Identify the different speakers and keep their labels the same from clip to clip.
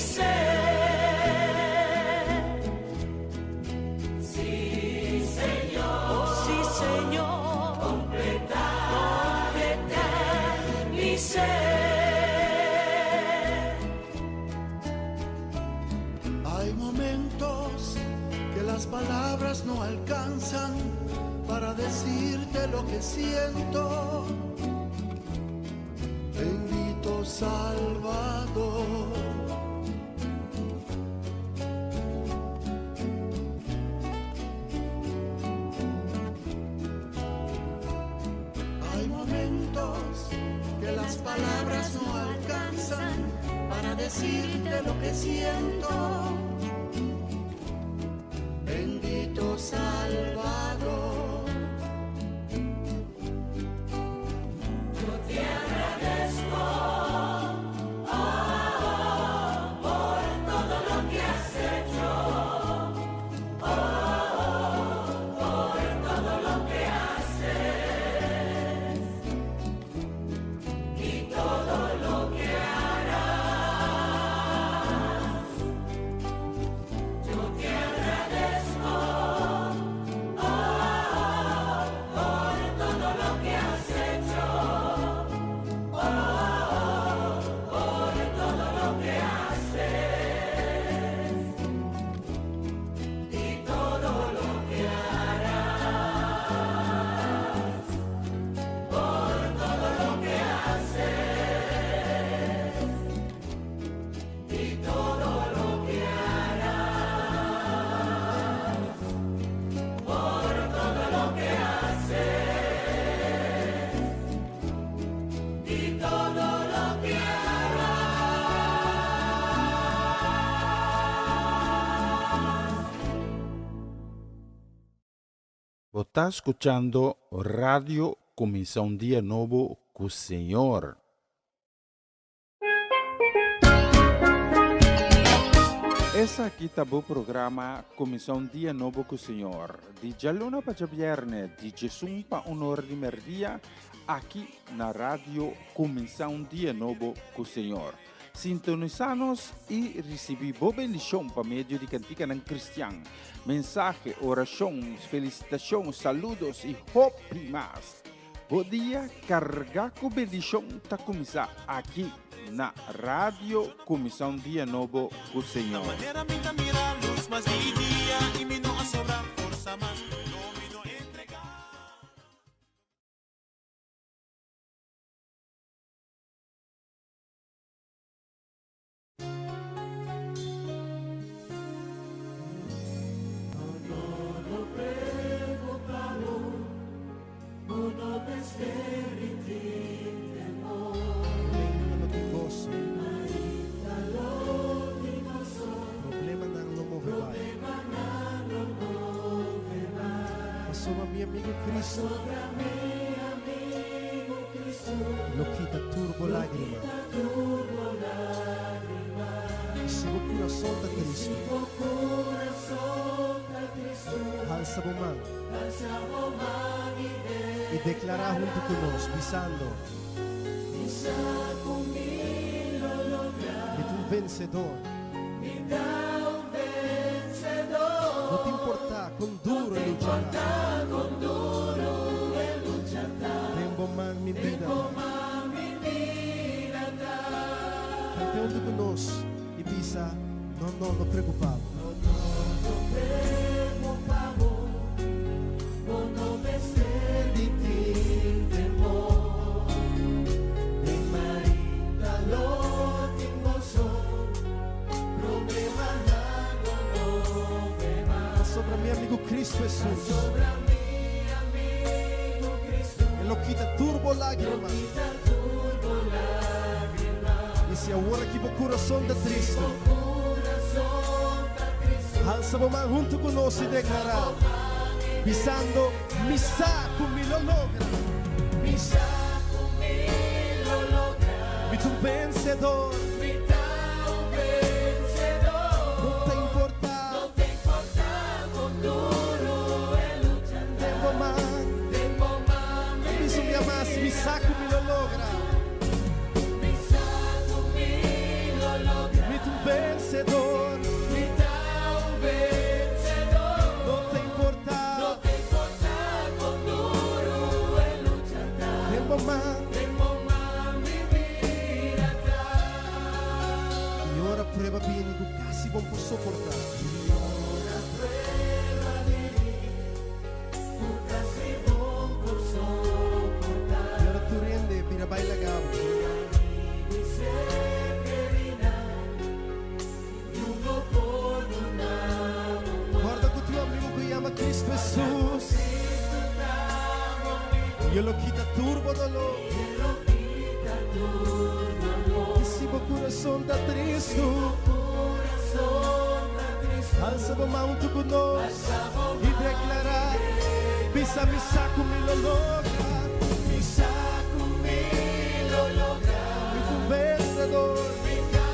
Speaker 1: mi ser. Sí, Señor. Oh, sí, Señor. Completar, completar mi ser.
Speaker 2: Hay momentos que las palabras no alcanzan para decirte lo que siento. Bendito Salvador. Hay momentos que las palabras no alcanzan para decirte lo que siento. Bendito Salvador.
Speaker 1: Yo te agradezco, oh, por todo lo que has hecho, oh, por todo lo que haces y todo lo que harás. Yo te agradezco, oh, por todo lo que has hecho, oh, por todo lo que haces y todo lo que harás, por todo lo que haces y todo lo que harás, por todo lo que haces y todo lo que harás.
Speaker 3: Bo ta skuchando Radio Kuminsá un Dia Nobo ku Señor. Esaki ta bo programa Kuminsá un Dia Nobo ku Señor, di djaluna pa djabièrnè, di djesun pa un ora di mèrdia, aki na Radio Kuminsá un Dia Nobo ku Señor. Sintonisá nos i risibí bo bendishon pa medio di kantikanan kristian, mensahe, orashon, felisitashon, saludos i hopi mas. Bo dia kargá ku bendishon ta kuminsá aki na Radio Kuminsá un Dia Nobo ku Señor.
Speaker 4: Momento lo tin goso. Problemanan lo move bai. Pasobra mi amigu Cristo. Lo kita tur bo lágrima. I si bo kurason ta tristu. Halsa bo man. I deklará huntu ku nos, bisando. Mi ta un vensedor. No ta importá kon duru e lucha ta. Den bo man mi bida ta. Kante huntu ku nos i bisa, No, no, no preokupá bo. Pasobra mi amigu Cristo Hesus. E lo kita tur bo lágrima. I si awor aki bo kurason ta tristu, halsa bo man huntu ku nos i deklará, bisando, Mi sa ku mi lo logra. Mi ta un vensedor. No ta importá. Den bo man. Bisa un bia mas, Mi sa ku mi lo logra. Mi ta un vencedor.
Speaker 1: Mi ta un vencedor.
Speaker 4: No ta importa.
Speaker 1: No ta importa con duro e lucha ta.
Speaker 4: Den bo man.
Speaker 1: Den bo man mi bida ta.
Speaker 4: Y ora prueba bini cu casi bo n'por soporta.
Speaker 1: Y ora prueba bini cu casi bo n'por soporta.
Speaker 4: Y ora tur hende bira bay laga bo.
Speaker 1: Y amigo y ser kerinan niun no por duna bo man.
Speaker 4: Corda cu tin un amigo cu yama Cristo Jesus.
Speaker 1: Cristo ta bo amigo.
Speaker 4: Y E lo kita tur bo dolor.
Speaker 1: Y E lo kita tur dolor.
Speaker 4: Y si bo curason ta tristo.
Speaker 1: Si bo curason ta tristo.
Speaker 4: Alsa bo man hunto cu nos.
Speaker 1: Alsa bo
Speaker 4: Y declara. Bisa mi sa cu mi lo logra.
Speaker 1: Mi sa cu mi lo logra.
Speaker 4: Mi ta un vencedor.
Speaker 1: Mi ta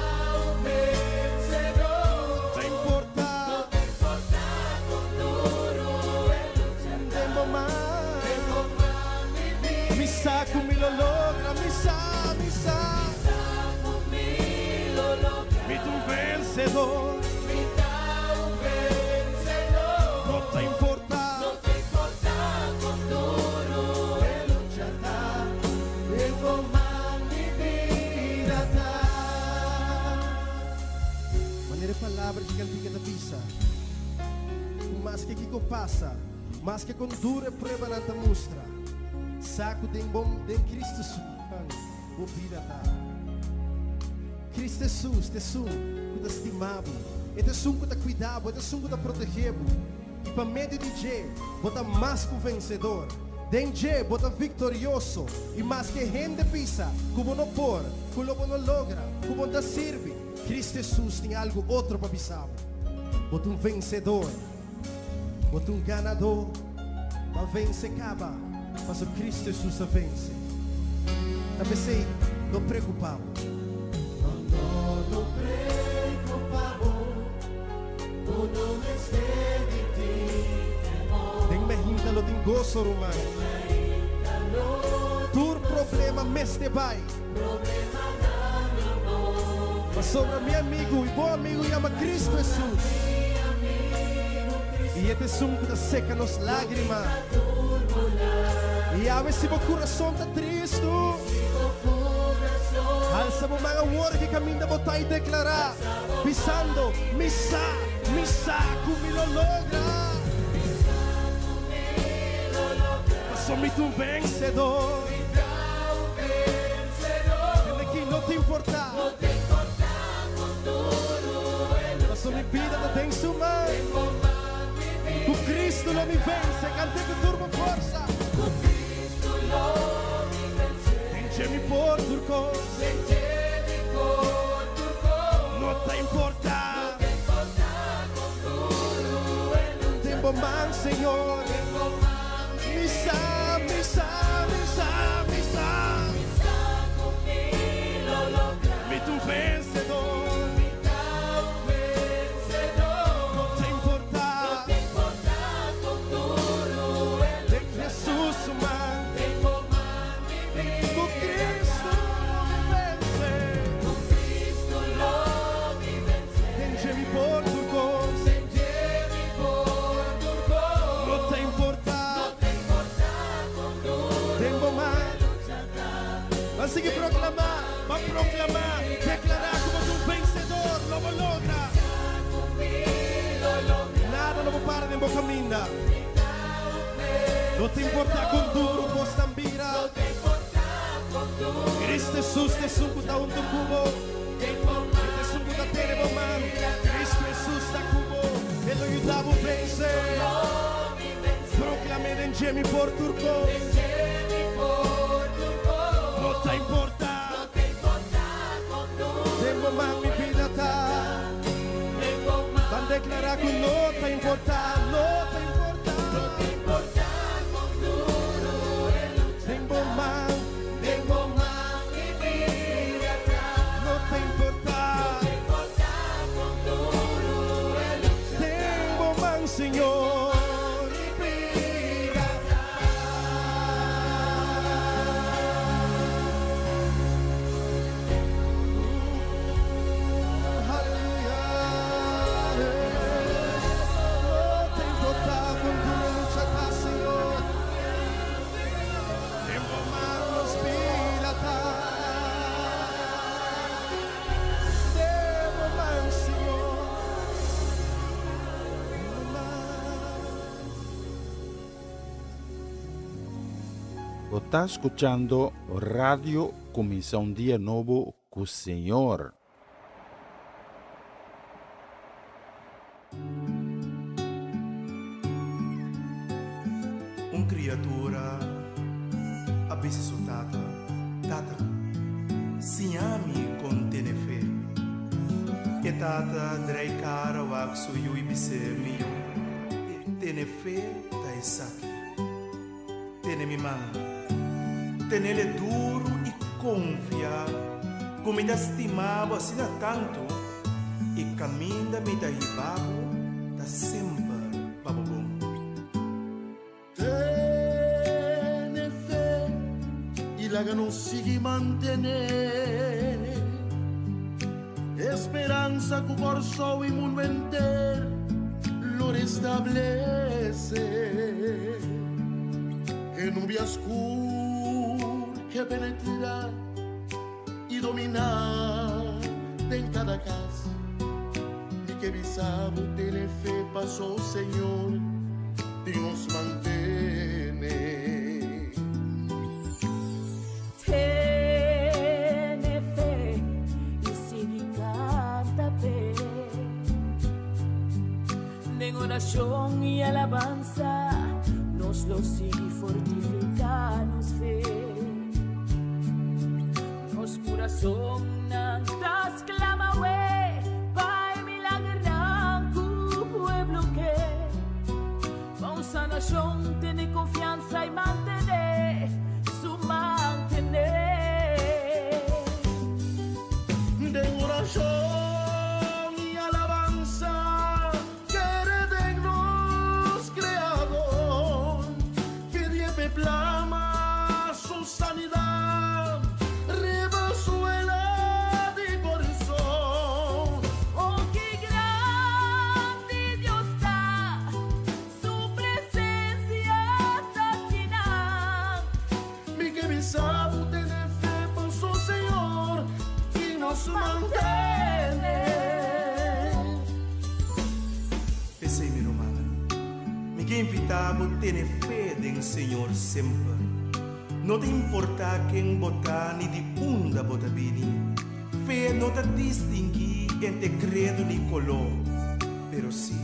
Speaker 1: un vencedor.
Speaker 4: No ta importa.
Speaker 1: No ta importa con duro e lucha ta.
Speaker 4: Den bo man.
Speaker 1: Den bo man mi bida.
Speaker 4: Mi sa cu mi lo logra. Mi sa, mi sa.
Speaker 1: Mi sa cu mi lo logra.
Speaker 4: Mi ta un vencedor.
Speaker 1: Mi ta un vencedor.
Speaker 4: No ta importa.
Speaker 1: No ta importa con duro e lucha ta. Den bo man mi bida ta.
Speaker 4: Manera e palabra di cantica ta bisa. Cu maske kico pasa, maske con duro e pruebanan ta mustra, sa cu den bo den Cristo su man bo bida ta. Cristo Jesus ta esun cu ta stima bo, e ta esun cu ta cuida bo, e ta esun cu ta protege bo. Y pa medio di dje bo ta mas cu vencedor. Den dje bo ta victorioso. Y maske hende bisa cu bo no por, cu lo bo no logra, cu bo n'ta sirbi, Cristo Jesus tin algo otro pa bisa bo. Bo ta un vencedor. Bo ta un ganador. Bo a vence caba, paso Cristo Jesus a vence. Ta pesey, no preocupa bo.
Speaker 1: No, no, no preocupa bo, bo no mester di tin temor.
Speaker 4: Den mehinta lo tin goso, ruman.
Speaker 1: Den mehinta lo tin goso.
Speaker 4: Tur problema mester bay.
Speaker 1: Problemanan lo no bay.
Speaker 4: Pasobra mi amigu y bo amigu yama Cristo Jesus. Y e ta esun cu ta seca nos lagrima. Y awe si bo curason ta tristu, alsa bo man awor ki caminda bo ta y declara, bisando, Mi sa, mi sa cu mi lo logra. Paso mi ta un vencedor. Hende ki no ta importa. Paso mi bida ta den su man. Cu Cristo lo mi vence. Cant'e cu tur bo forsa. Den dje mi por tur cos. No ta importa. Den bo man, Señor. Mi sa, mi sa, mi sa, mi sa. Mi ta un vencedor. No ta importa. Den Jesus su man. Cu Cristo lo mi vence. Den dje mi por tur cos. No ta importa. Den bo man. Ban sigui proclama, ban proclama, declara cu bo ta un vencedor, lo bo logra. Nada lo bo para den bo caminda. No ta importa con duro cosnan bira. Cristo Jesus ta esun cu ta hunto cu bo. E ta esun cu ta tene bo man. Cristo Jesus ta cu bo. E lo yuda bo vence. Proclama den dje mi por tur cos. No ta importa. Den bo man mi bida ta. Ban declara cu no ta importa. No ta importa. Den bo man. Den bo man. No ta importa. Den bo man, Señor. Mi bida ta.
Speaker 3: Bo ta skuchando Radio Kuminsá un Dia Nobo ku Señor.
Speaker 5: Un kriatura a bisa su tata, Tata, siña mi kon tene fe. E tata drei kara wak su yu i bis'é, Mi yu, tene fe ta esaki. Tene mi man. Tenele duru i konfia ku mi ta stima bo asina tantu i kaminda mi ta hiba bo ta semper pa bo bon.
Speaker 2: Tene fe i laga nos sigui mantené e speransa ku Kòrsou i mundu henter lo restablesé. E nubia skur ke penetrá i dominá den kada kas. Mi ke bisa bo tene fe paso Señor tin nos mantene.
Speaker 6: Tene fe i sigui kanta p'e. Den orashon i alabansa nos lo sigui fortifiká nos fe. Nos kurasonnan ta sklama we pa e milagernan ku pueblo ke. Pa un sanashon tene konfiansa i mantené su mantené.
Speaker 2: Den orashon i alabansa kere den nos Kreador, pidié p'e plama su sanidat riba suela di korason.
Speaker 6: Oh, ki grandi Dios ta, su presencia ta akinan.
Speaker 2: Mi ke bisa bo tene fe paso Señor i nos mantene.
Speaker 5: P'esei, mi rumannan, mi ke invitá bo tene fe den Señor semper. No ta importá ken bo ta ni di unda bo ta bini. Fe no ta distinguí entre kredo ni koló, pero sí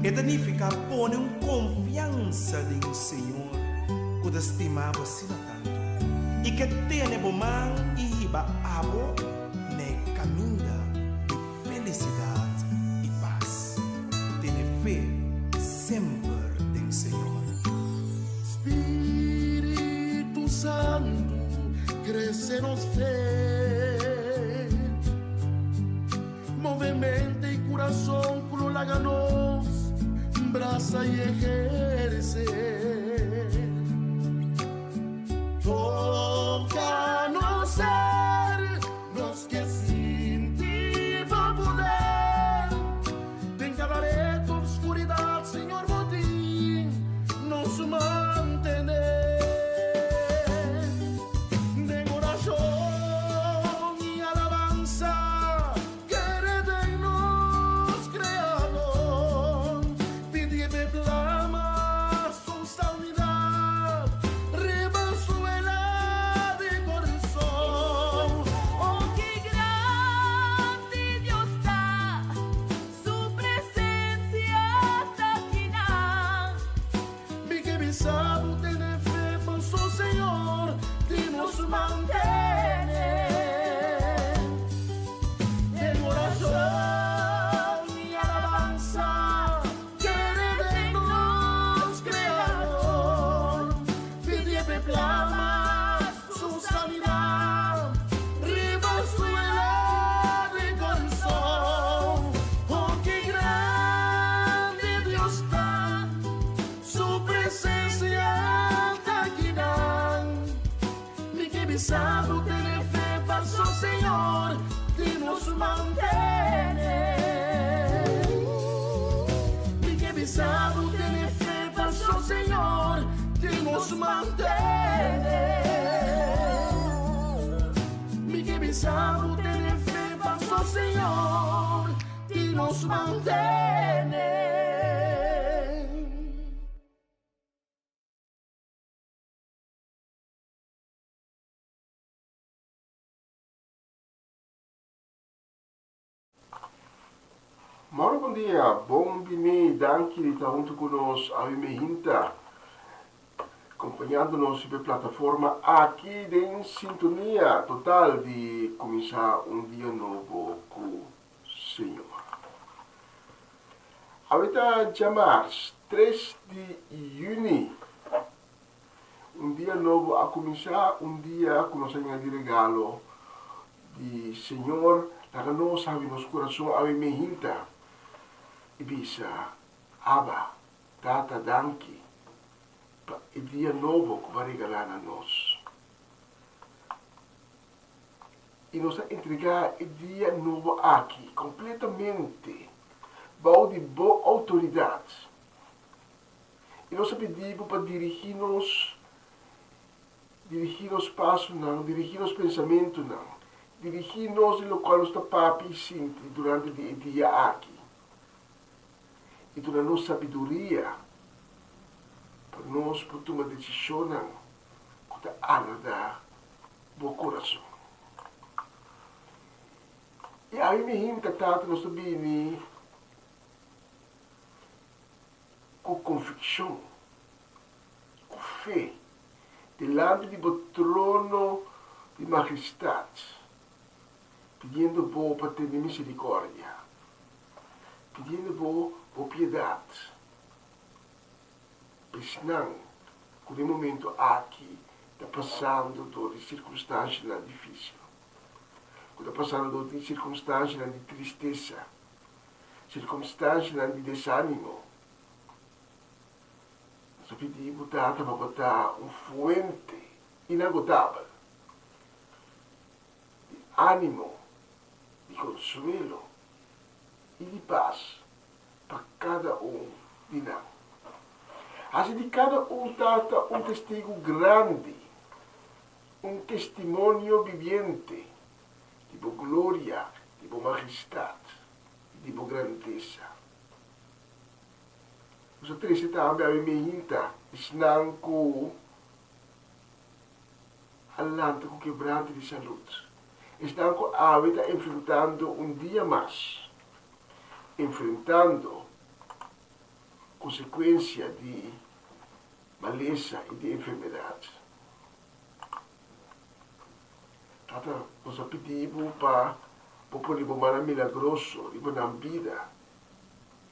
Speaker 5: e ta nifiká pone un konfiansa den Señor ku ta stima bo asina tantu i ke tene bo man i hiba abo na e kaminda di felisidat i pas. Tene fe semper den Señor.
Speaker 2: Spiritu Santu, crece nos fe. Move mente y curazón cu lo laga nos brasa y eherce. Toca nos ser, nos ke sinti bo poder. Den cada reto obscuridad, Señor, bo tin nos mantene. Den oracion y alabanza, kere den nos Creador, pidi p'e plama su sanidad riba suela di corazon.
Speaker 6: Oh, ki grandi Dios ta, su presencia ta akinan.
Speaker 2: Mi ke bisa bo tene fe paso Señor tin nos mantene. Den oracion y alabanza, kere den nos Creador, pidi p'e plama su sanidad riba suela di corazon. Oh, ki grandi Dios ta, su presencia ta akinan. Mi ke bisa bo tene fe paso Señor tin nos mantene. Mi ke bisa bo tene fe paso Señor tin nos mantene. Mi ke bisa bo tene fe paso Señor tin nos mantene.
Speaker 7: Mauro bon dia, bon bini, danki di ta huntu ku nos awe mehinta, kompañando nos riba e plataforma aki den sintonia total di kuminsá un dia nobo ku Señor. Awe ta djamars tres di yüni, un dia nobo a kuminsá, un dia ku nos a yena di regalo di Señor. Laga nos habri nos kurason awe mehinta i bisa, Abba, Tata, danki pa e dia nobo ku bo a regalá na nos. I nos a entregá e dia nobo aki kompletamente bou di bo outoridat. I nos a pidi bo pa dirigí nos, dirigí nos pasonan, dirigí nos pensamentunan, dirigí nos di lokual nos ta papia i sinti durante di e dia aki. I duna nos sabiduria pa nos por tuma desishonnan ku ta agradá bo kurason. I ami mi hinta, Tata, nos ta bini ku konvikshon, ku fe, dilanti di bo trono di magestat, pidiendo bo pa tene miserikòrdia, pidiendo bo bo piedat pa esnan ku den momento aki ta pasando dor di sirkunstanshanan difísil, ku ta pasando dor di sirkunstanshanan di tristesa, sirkunstanshanan di desánimo. Nos ta pidi bo Tata pa bo ta un fuente inagotabel di ánimo, di konsuelo i di pas pa kada un di nan. Hasi di kada un tata un testigu grandi, un testimonio bibiente di bo gloria, di bo magestat i di bo grandesa. Nos a trese tambe awe mehinta esnan ku a lanta ku kebrante di salud, esnan ku awe ta enfrentando un dia mas enfrentando konsekuensia di malesa i di enfermedat. Tata, nos a pidi bo pa bo pone bo mannan milagroso riba nan bida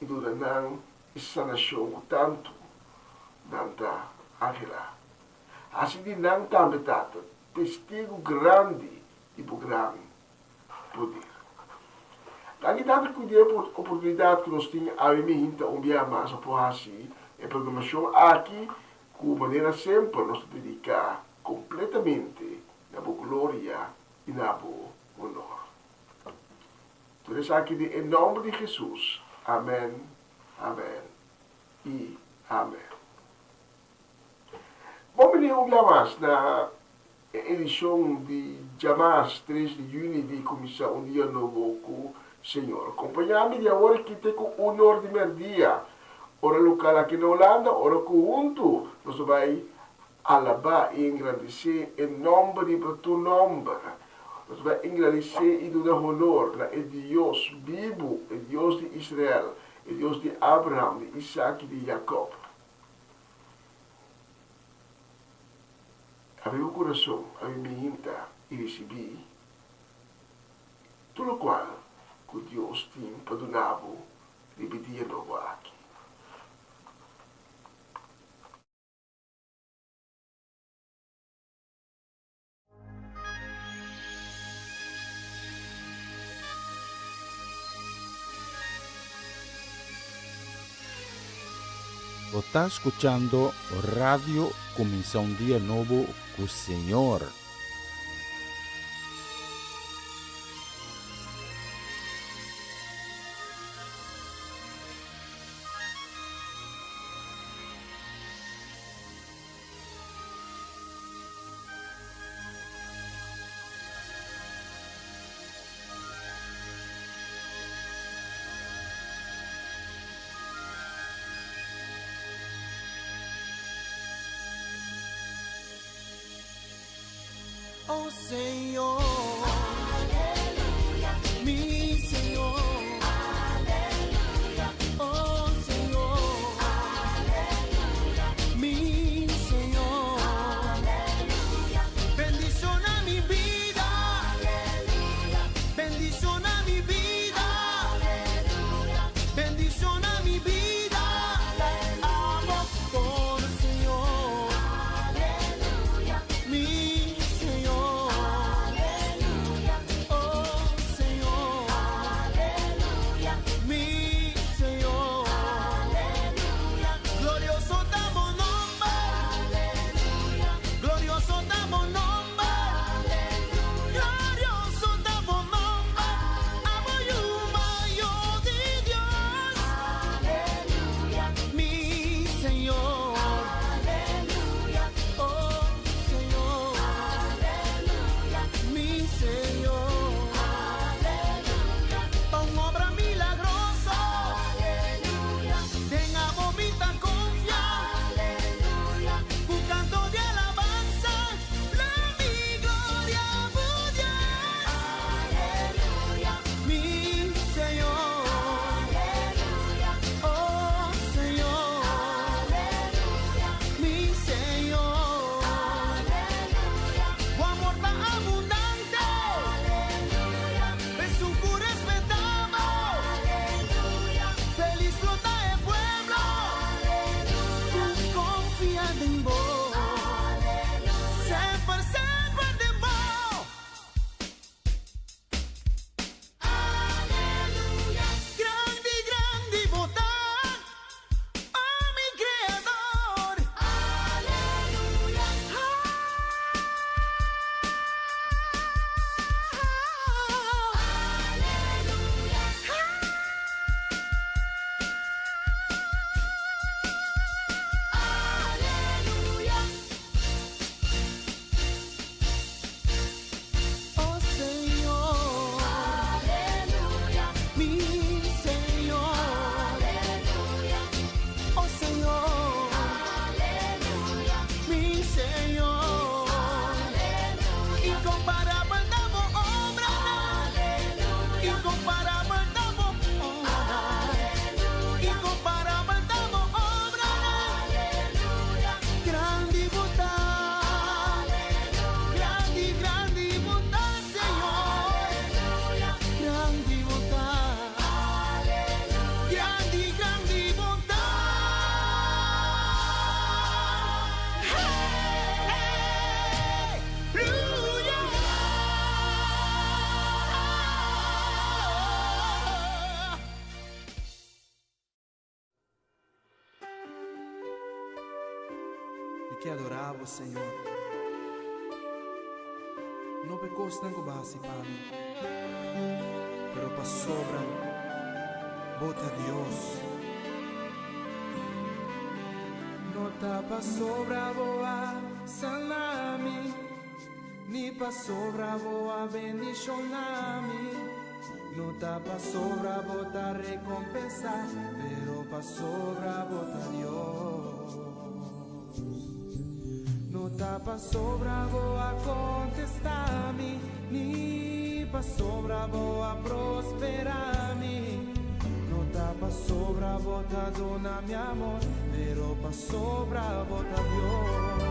Speaker 7: i duna nan e sanashon ku tantu nan ta anhelá. Hasi di nan tambe, Tata, testigu grandi di bo gran poder. Danki Tata ku di e oportunidat ku nos tin awe mi hinta un bia mas a por hasi e programashon aki ku manera semper nos ta dediká kompletamente na bo gloria i na bo honor. Tur esaki den e nòmber di Hesus, amen, amen i amen. Bon bini un bia mas na E edishon di djamas tres di yüni di Kuminsá un Dia Nobo ku Señor. Kompañá mi di awor aki te ku un or di mèrdia, ora lokal aki na Hulanda, ora ku huntu nos ta bai alabá i engrandesé e nòmber riba tur nòmber. Nos ta bai engrandesé i duna honor na e Dios bibu, e Dios di Israel, e Dios di Abraham, di Isak i di Jakòb. Abri bo kurason, abri mi hinta i risibí tur lokual ku Dios tin pa duna bo riba e dia nobo aki.
Speaker 3: Bo ta skuchando Radio Kuminsá un Dia Nobo ku Señor.
Speaker 1: Oh Señor, mi Señor.
Speaker 5: Mi ke adorá bo, Señor. No pa e kosnan ku bo a hasi pa mi, pero pasobra bo ta Dios. No ta pasobra bo a sana mi, ni pasobra bo a bendishoná mi. No ta pasobra bo ta rekompensá, pero pasobra bo ta Dios. No ta pasobra bo a kontestá mi, ni pasobra bo a prosperá mi. No ta pasobra bo ta duna mi amor, pero pasobra bo ta Dios.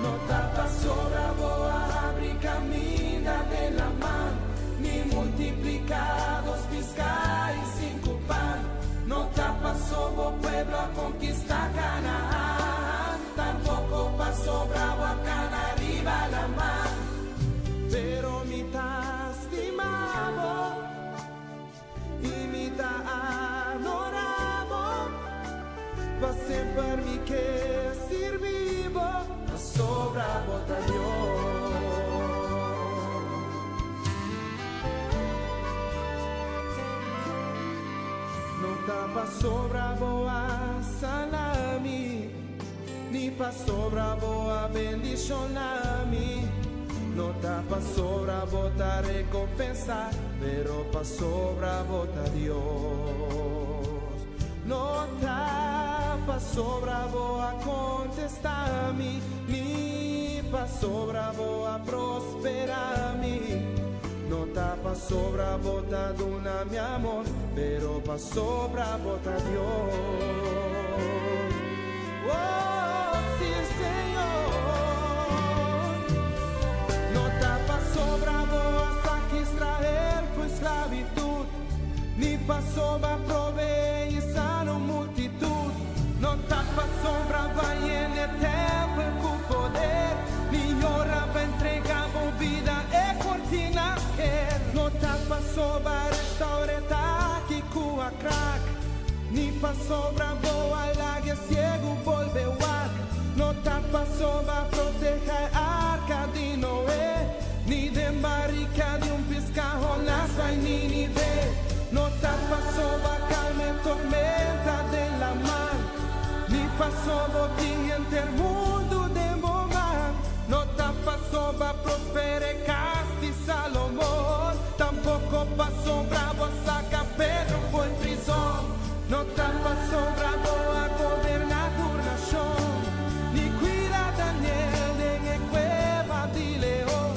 Speaker 5: No ta pasobra bo a habri kaminda den laman, ni multipliká dos piská i sinku pan. No ta paso bo pueblo a konkistá Kanaan, tampoko pasobra bo a kana riba laman. Pero mi ta stima bo. I mi ta adorá bo. Pa semper mi ke sirbi bo. Pasobra bo ta Dios. No ta pasobra bo a sana mi. Ni pasobra bo a bendishoná mi. No ta pasobra bo ta rekompensá, pero pasobra bo ta Dios. No ta pasobra bo a kontestá mi, ni pasobra bo a prosperá mi. No ta pasobra bo ta duna mi amor, pero pasobra bo ta Dios. Oh, sí, Señor. No ta pasobra bo a saka Israel for sklabitut, ni pasobra bo a proveé i sana un multitut. No ta pasobra bo a yena e tèmpel ku poder, ni ora bo a entregá bo bida e kortina a sker. No ta pasobra bo a restourá e taki ku a krak, ni pasobra bo a laga siegu bolbe wak. No ta pasobra bo a protehá e arka di Noé, ni den barika di un piská Jonás bai Nínive. No ta pasobra bo a kalma e tormenta den laman, ni pasobra bo tin henter mundu den bo man. No ta pasobra bo a prosperá e kas di Salomon, tampoko pasobra bo a saka Pedro for di prizòn. No ta pasobra bo a goberná tur nashon, ni kuida Daniel den e kueba di leon.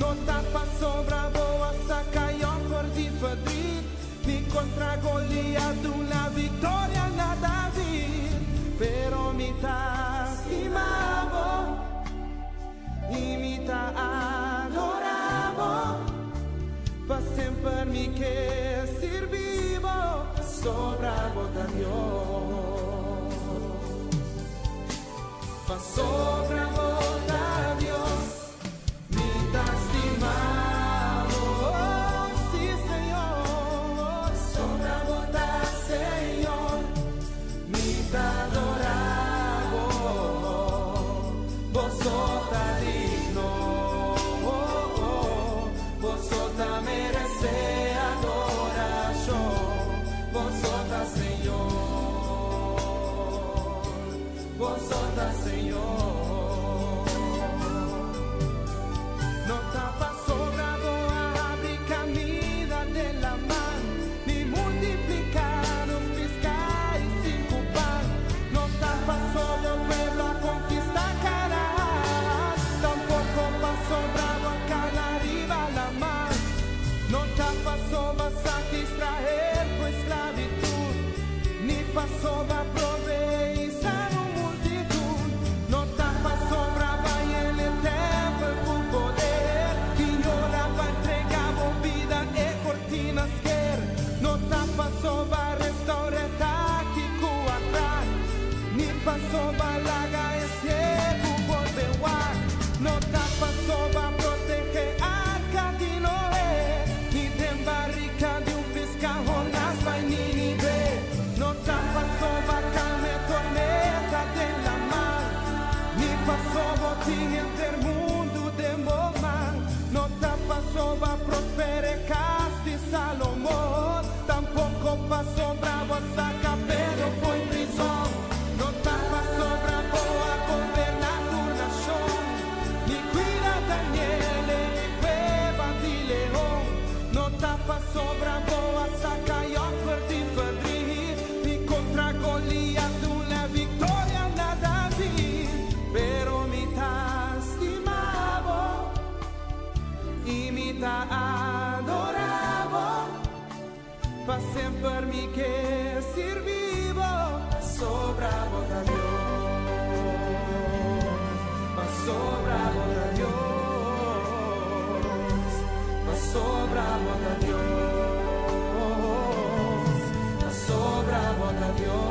Speaker 5: No ta pasobra bo a saka Jòb for di ferdrit, ni kontra Goliat duna viktoria na David. Pero mi ta stima bo i mi ta adorá bo. Pa semper mi ke sirbi bo, pasobra bo ta Dios. Pasobra bo ta Dios, mi ta stima bo, sí, Señor. Pasobra bo ta Señor, mi ta adorá bo, bo so ta digno, bo so ta meresé adorashon, bo so ta Señor, bo so ta Señor.
Speaker 1: Mi ta adorá Bo, pa semper mi ke sirbi Bo, pasobra Bo ta Dios, pasobra Bo ta Dios, pasobra Bo ta Dios, pasobra Bo ta Dios.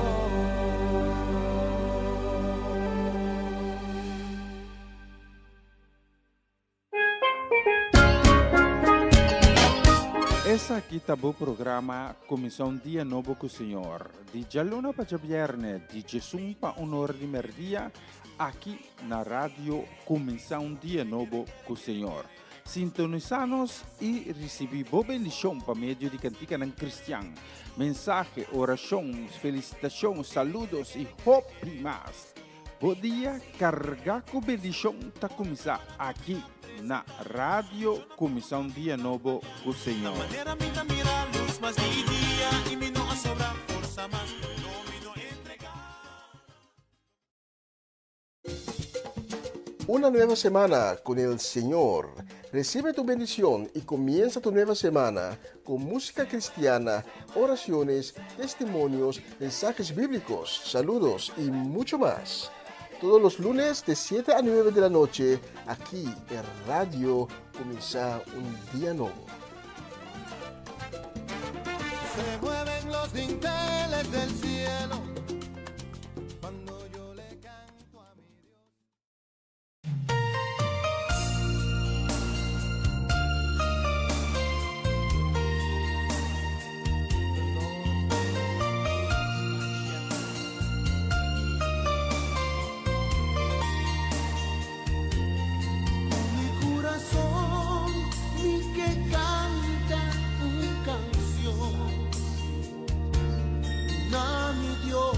Speaker 3: Esaki ta bo programa Kuminsá un Dia Nobo ku Señor, di djaluna pa djabièrnè, di djesun pa un or di mèrdia, aki na Radio Kuminsá un Dia Nobo ku Señor. Sintonisá nos i risibí bo bendishon pa medio di kantikanan kristian, mensahe, orashon, felisitashon, saludos i hopi mas. Bo dia carga cu bendicion ta cuminsa aki na Radio Cuminsa un Dia Nobo cu Señor.
Speaker 7: Una nueva semana con el Señor. Recibe tu bendición y comienza tu nueva semana con música cristiana, oraciones, testimonios, mensajes bíblicos, saludos y mucho más. Todos los lunes de 7 a 9 de la noche, aquí en Radio Comienza un Día Nuevo.
Speaker 1: Se mueven los dinteles del cielo cuando yo le canto a mi Dios. Mi kurason mi ke kanta un kansion na mi Dios.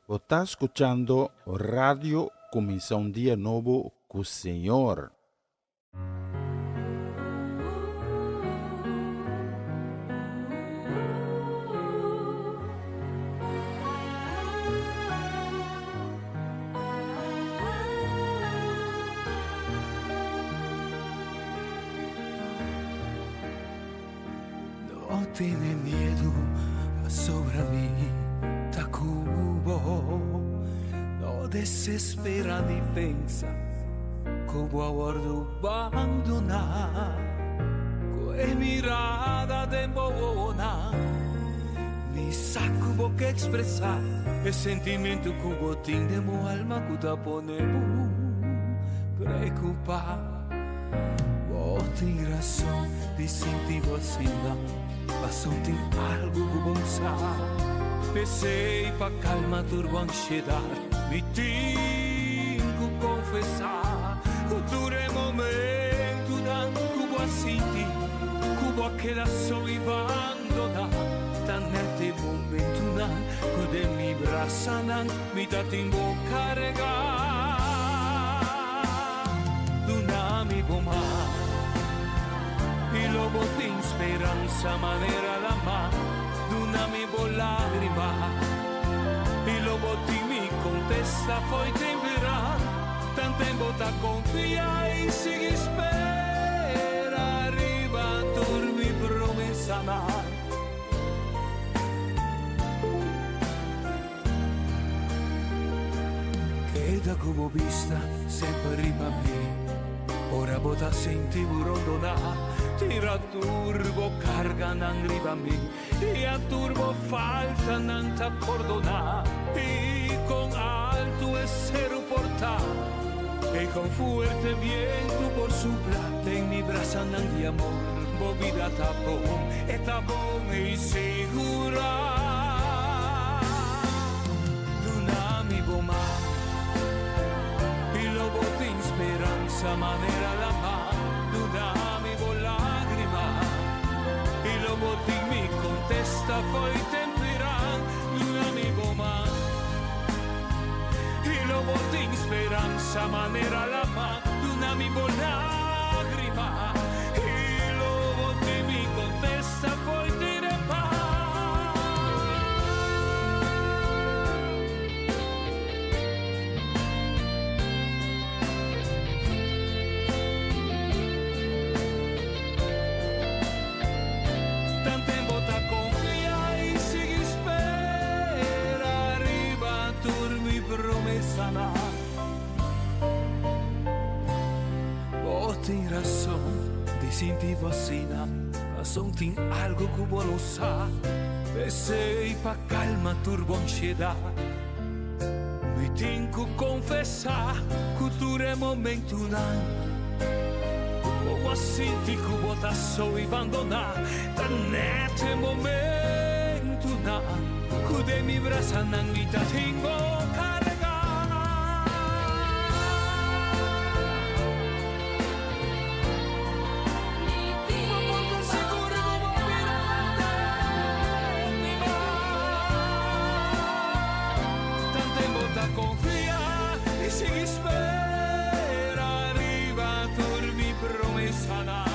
Speaker 3: Bo ta skuchando Radio Kuminsá un Dia Nobo ku Señor.
Speaker 8: No tene miedu pasobra mi ta ku bo. No desespera ni pensa ku bo a wòrdu bandoná. Ku e mirada den bo wowonan mi sa ku bo ke ekspresá e sentimentu ku bo tin den bo alma ku ta pone bo preokupá. Bo tin rason di sinti bo asina, paso tin algu ku bo sa. P'esei pa kalma tur bo ansiedat, mi tin ku konfesá ku tur e momentunan ku bo a sinti ku bo a keda so i bandoná, ta nèt e momentunan ku den mi brasanan mi ta tin bo kargá. Duna mi bo man i lo bo tin speransa manera lama. Duna mi bo lágrima i lo bo tin mi kontesta fo'i tempera. Tanten bo ta konfia i sigui spera riba tur mi promesanan. Keda ku bo bista semper riba mi. Ora bo ta sinti bo rondoná, tira tur bo karganan riba mi, i a tur bo faltanan ta pordoná. I kon altu e seru por ta, i kon fuerte bientu por supla, den mi brasanan di amor bo bida ta bon, e ta bon i sigurá. Duna mi bo man i lo bo tin speransa manera lama. Duna mi bo lágrima i lo bo tin mi kontesta fo'i temperan. Duna mi bo man i lo bo tin speransa manera lama. Duna mi bo lágrima i lo bo tin mi kontesta fo'i temperan. Tanten bo ta konfia i sigui spera riba tur mi promesanan. Bo tin rason di sinti bo asina, pasobra tin algu ku bo lo sa. P'esei pa kalma tur bo ansiedat, mi tin ku konfesá ku tur e momentunan ku bo a sinti ku bo ta so i bandoná, ta nèt e momentunan ku den mi brasanan mi ta tin bo kargá. Tanten bo ta konfia i sigui spera riba tur mi promesanan.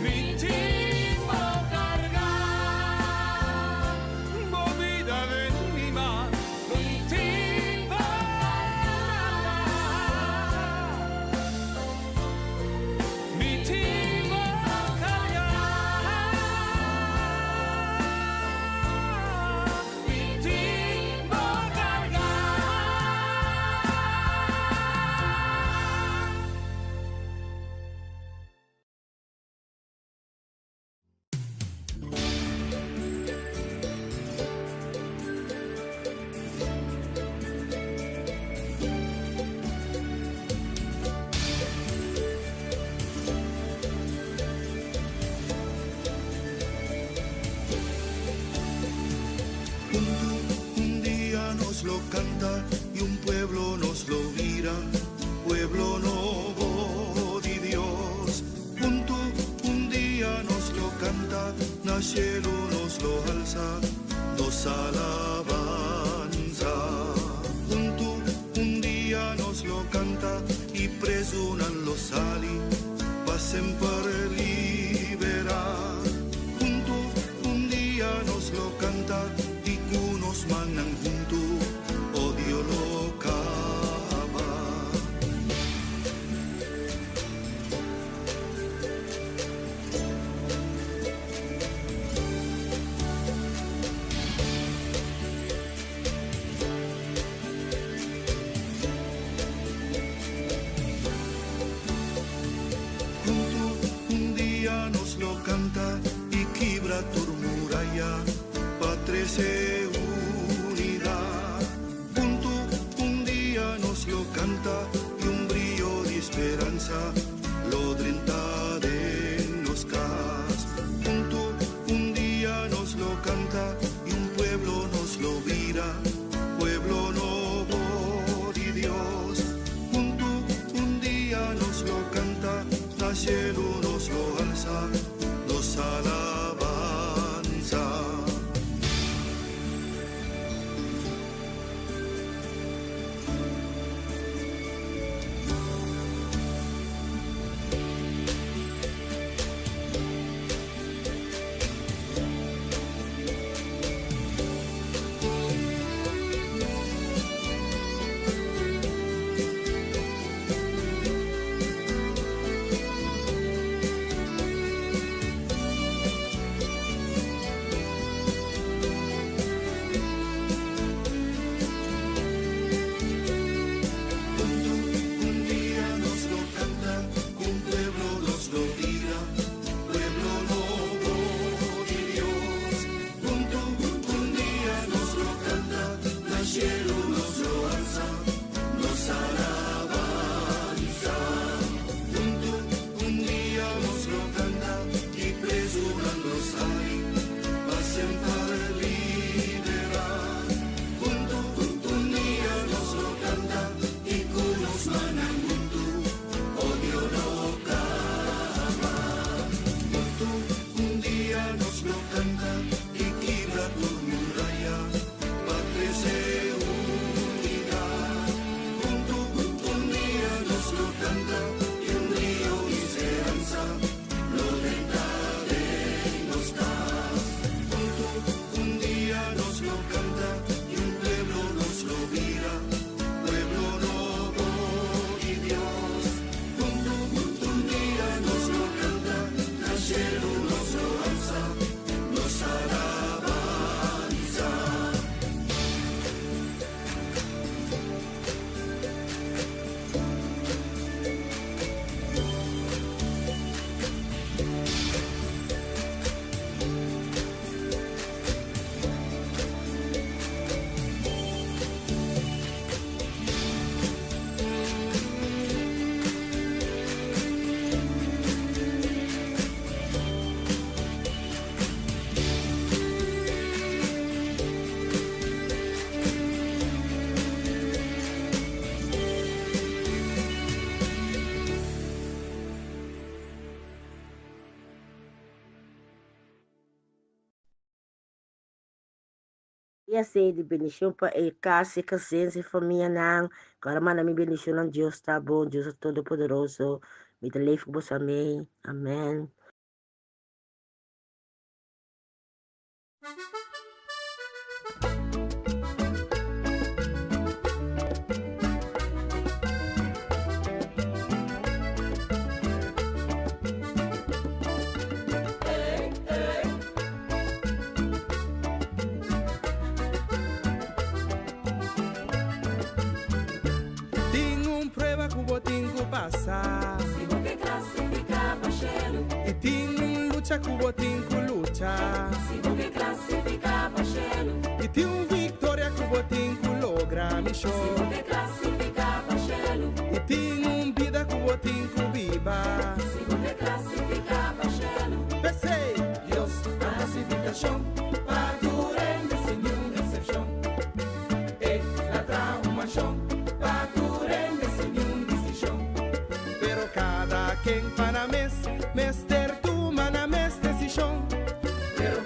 Speaker 8: Mi tin bo kargá, bo bida den mi man. Mi tin bo kargá. Mi tin bo kargá. Mi tin bo kargá.
Speaker 2: Un dia nos lo canta y un pueblo nos lo mira, pueblo nobo di Dios. Hunto un dia nos lo canta, nacion. cielo nos lo alza, nos alabanza. Junto un día nos lo canta y presunan los sali, pasen por liberar. Junto un día nos lo canta y cunos manan junto, odio lo cava. Junto un día nos lo canta y quibra tu muralla, patrece unidad. Junto un día nos lo canta y un brillo de esperanza lo drenta de nos cas. Junto un día nos lo canta y un pueblo nos lo vira, pueblo nuevo de Dios. Junto un día nos lo canta, la cielo nos lo alza, nos alabanza. Junto un día nos lo canta, un pueblo nos lo tira, pueblo nuevo de Dios. Junto un día nos lo canta, la cielo nos lo alza, nos alabanza. Junto un día nos lo canta y presuran los sali, pasen para liberar. Junto un día nos lo canta y cunos manan junto, odio no cava. Junto un día nos lo canta y quibra tu muralla, patrece unidad. Junto un día nos lo canta y un río y esperanza lo drenta de nos cas. Junto un día nos lo canta y un pueblo nos lo vira, pueblo nuevo y Dios. Junto un día nos lo canta, la cielo nos lo alza, nos alabanza.
Speaker 9: I asina di bendishon pa e kas, e kasens, e famianan. Ku ora manda mi bendishonnan. Dios ta bon, Dios ta todopoderoso. Mi ta leef ku boso. Amén. Amèn.
Speaker 5: Tin un prueba ku bo tin ku pasa.
Speaker 6: Si bo ke klasifiká pa shelu.
Speaker 5: I tin un lucha ku bo tin ku lucha.
Speaker 6: Si bo ke klasifiká pa shelu.
Speaker 5: I tin un viktoria ku bo tin ku logra, mi
Speaker 6: Si bo ke klasifiká pa shelu.
Speaker 5: I tin un bida ku bo tin ku biba.
Speaker 6: Si bo ke klasifiká pa shelu.
Speaker 5: P'esei, Dios ta klasifikashon pa tur hende sin ningun eksepshon. El a traha un manshon pa tur hende sin ningun distinshon. Pero kada ken pa nan mes, mester tuma nan mes desishon. Pero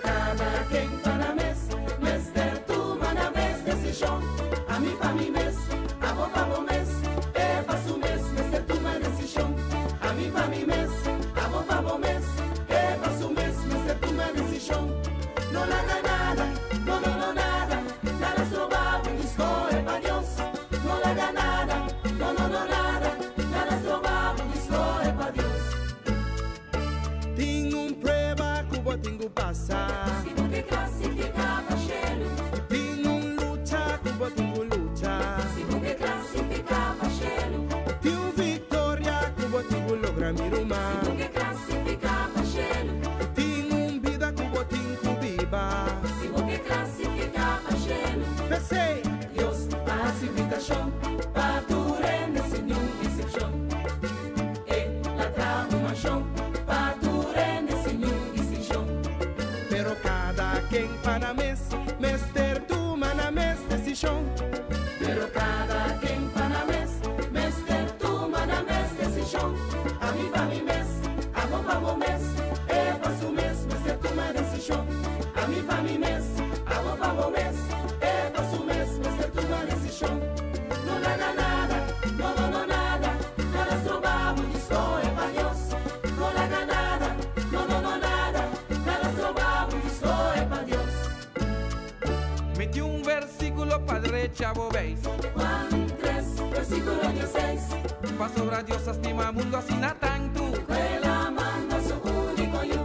Speaker 1: desishon. Ami pa mi mes, abo pa bo mes, e pa su mes mester tuma desishon. Ami pa mi mes, abo pa bo mes, e pa su mes mester tuma desishon. No laga nada, no no no nada, nada stroba bo di skohe pa Dios. No laga nada, no no no nada, nada stroba bo di skohe pa Dios.
Speaker 5: Tin un prueba ku bo tin ku pasa.
Speaker 1: Si bo ke klasifiká pa shelu.
Speaker 5: Tin un lucha ku bo tin ku lucha.
Speaker 1: Si bo ke klasifiká pa shelu.
Speaker 5: Tin un viktoria ku bo tin ku logra, mi ruman.
Speaker 1: Si bo ke klasifiká pa shelu.
Speaker 5: Tin un bida ku bo tin ku biba.
Speaker 1: Si bo ke klasifiká pa shelu.
Speaker 5: P'esei.
Speaker 1: Dios a hasi invitashon pa tur hende sin niun eksepshon. El a traha un manshon pa tur hende sin niun distinshon.
Speaker 5: Pero kada ken pa nan mes mester tuma nan mes desishon.
Speaker 1: Pero kada ken pa nan mes mester tuma nan mes desishon. Ami pa mi mes, abo pa bo mes, e pa su mes mester tuma desishon. Ami pa mi mes, abo pa bo mes, e pa su mes mester tuma desishon. No laga nada, no no no nada, nada stroba bo di skohe pa Dios. No laga nada, no no no nada, nada stroba bo di skohe pa Dios.
Speaker 8: Mi tin un versíkulo pa drecha bo beis.
Speaker 1: Juan 3, versíkulo 16.
Speaker 8: Pasobra Dios a stima mundu asina tantu.
Speaker 1: Ku el a manda su úniko Yu.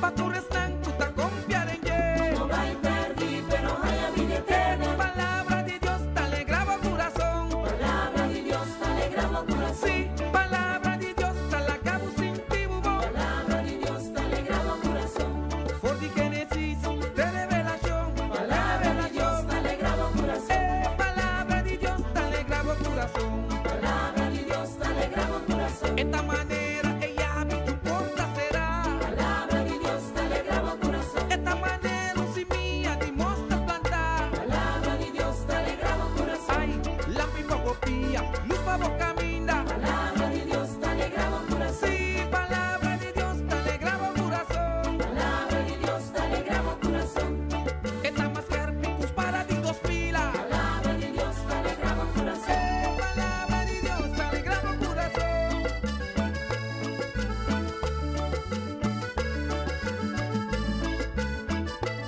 Speaker 8: Pa tur esnan ku ta konfia den dje.
Speaker 1: No bai pèrdí, pero haña bida eterno.
Speaker 8: Palabra di Dios ta alegrá bo kurason.
Speaker 1: Palabra di Dios ta alegrá bo kurason.
Speaker 8: Sí, palabra di Dios ta laga bo sinti bo bon.
Speaker 1: Palabra di Dios ta alegrá bo kurason.
Speaker 8: For di Génesis te Revelashon.
Speaker 1: Palabra di Dios ta alegrá bo kurason.
Speaker 8: Eh, palabra di Dios ta alegrá bo kurason.
Speaker 1: Palabra di Dios ta alegrá bo kurason.
Speaker 8: E ta manera e yabi di un porta será.
Speaker 1: Palabra di Dios ta alegrá bo kurason.
Speaker 8: E ta manera un simia di mosta plantá.
Speaker 1: Palabra di Dios ta alegrá bo kurason.
Speaker 8: Ai, lampi pa bo pia, lus pa bo kaminda.
Speaker 1: Palabra di Dios ta alegrá bo kurason.
Speaker 8: Sí, palabra di Dios ta alegrá bo kurason.
Speaker 1: Palabra di Dios ta alegrá bo kurason.
Speaker 8: E ta mas skèrpi ku spada di dos fila.
Speaker 1: Palabra di Dios ta alegrá bo kurason.
Speaker 8: Eh, palabra di Dios ta alegrá bo kurason.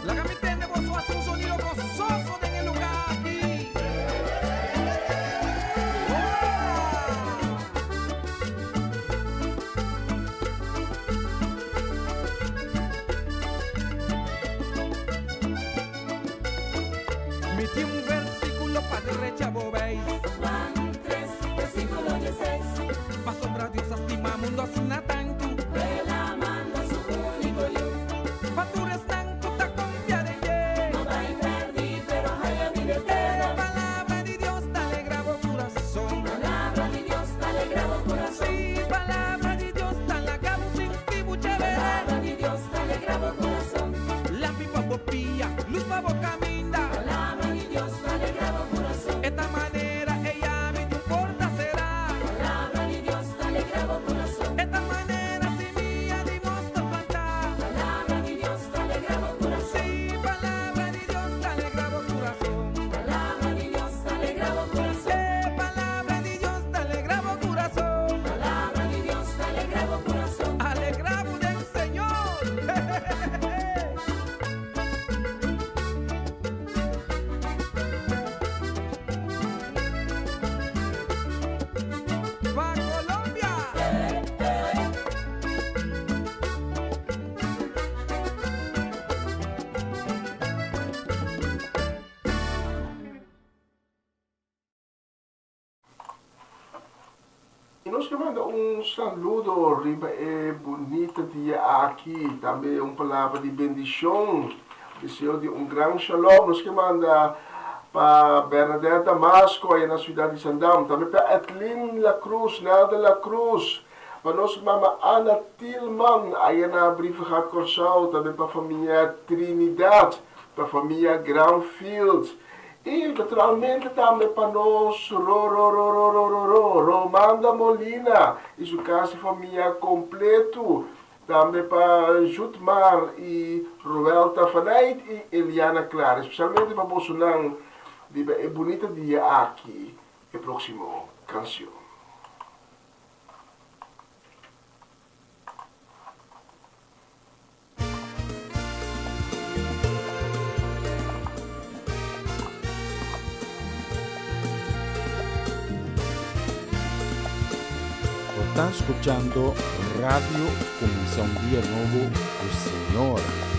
Speaker 8: Laga mi tende boso hasi un sonido gososo den e lugá aki. Hola! Mi tin un versíkulo pa drecha bo beis.
Speaker 1: Juan 3, versíkulo 16.
Speaker 8: Pasobra Dios a stima mundu asina tantu.
Speaker 1: Ku el a manda su úniko Yu.
Speaker 8: Pa tur esnan ku ta konfia den dje.
Speaker 1: No bai pèrdí, pero haña bida eterno.
Speaker 8: Palabra di Dios ta alegrá bo kurason.
Speaker 1: Palabra di Dios ta alegrá bo kurason.
Speaker 8: Sí, palabra di Dios ta laga bo sinti bo chévere.
Speaker 1: Palabra di Dios ta alegrá bo kurason.
Speaker 8: Lampi pa bo pia, lus pa bo kaminda.
Speaker 1: Palabra di Dios ta alegrá bo kurason.
Speaker 8: E ta manera e yabi di un porta será.
Speaker 1: Palabra di Dios ta alegrá bo kurason.
Speaker 8: E ta manera simia di mosta plantá.
Speaker 1: Palabra di Dios ta alegrá bo kurason.
Speaker 8: Sí, palabra di Dios ta alegrá bo kurason.
Speaker 1: Palabra di Dios ta alegrá bo kurason.
Speaker 8: Eh, palabra di Dios ta alegrá bo kurason.
Speaker 1: Palabra di Dios ta alegrá bo kurason.
Speaker 8: Alegrá bo den Señor. Pa Colombia.
Speaker 7: I nos ke manda un saludo riba e bunita dia aki, tambe un palabra di bendishon, deseo di un gran shalom. Nos ke manda pa Bernadette Damasco aya na siudat di Sandam, tambe pa Edlin La Cruz, Nelda La Cruz, pa nos mama Ana Tilman aya na Brievengat Kòrsou, tambe pa famia Trinidad, pa famia Granfield. I naturalmente tambe pa nos Rororororororo Romanda Molina i su kas i famia kompletu, tambe pa Jutmar i Roelta Fanait i Eliana Clara, espesialmente pa bosonan. riba e bunita dia aki e próksimo kanshon.
Speaker 3: Bo ta scuchando Radio Cuminsa un Dia Nobo cu Señor.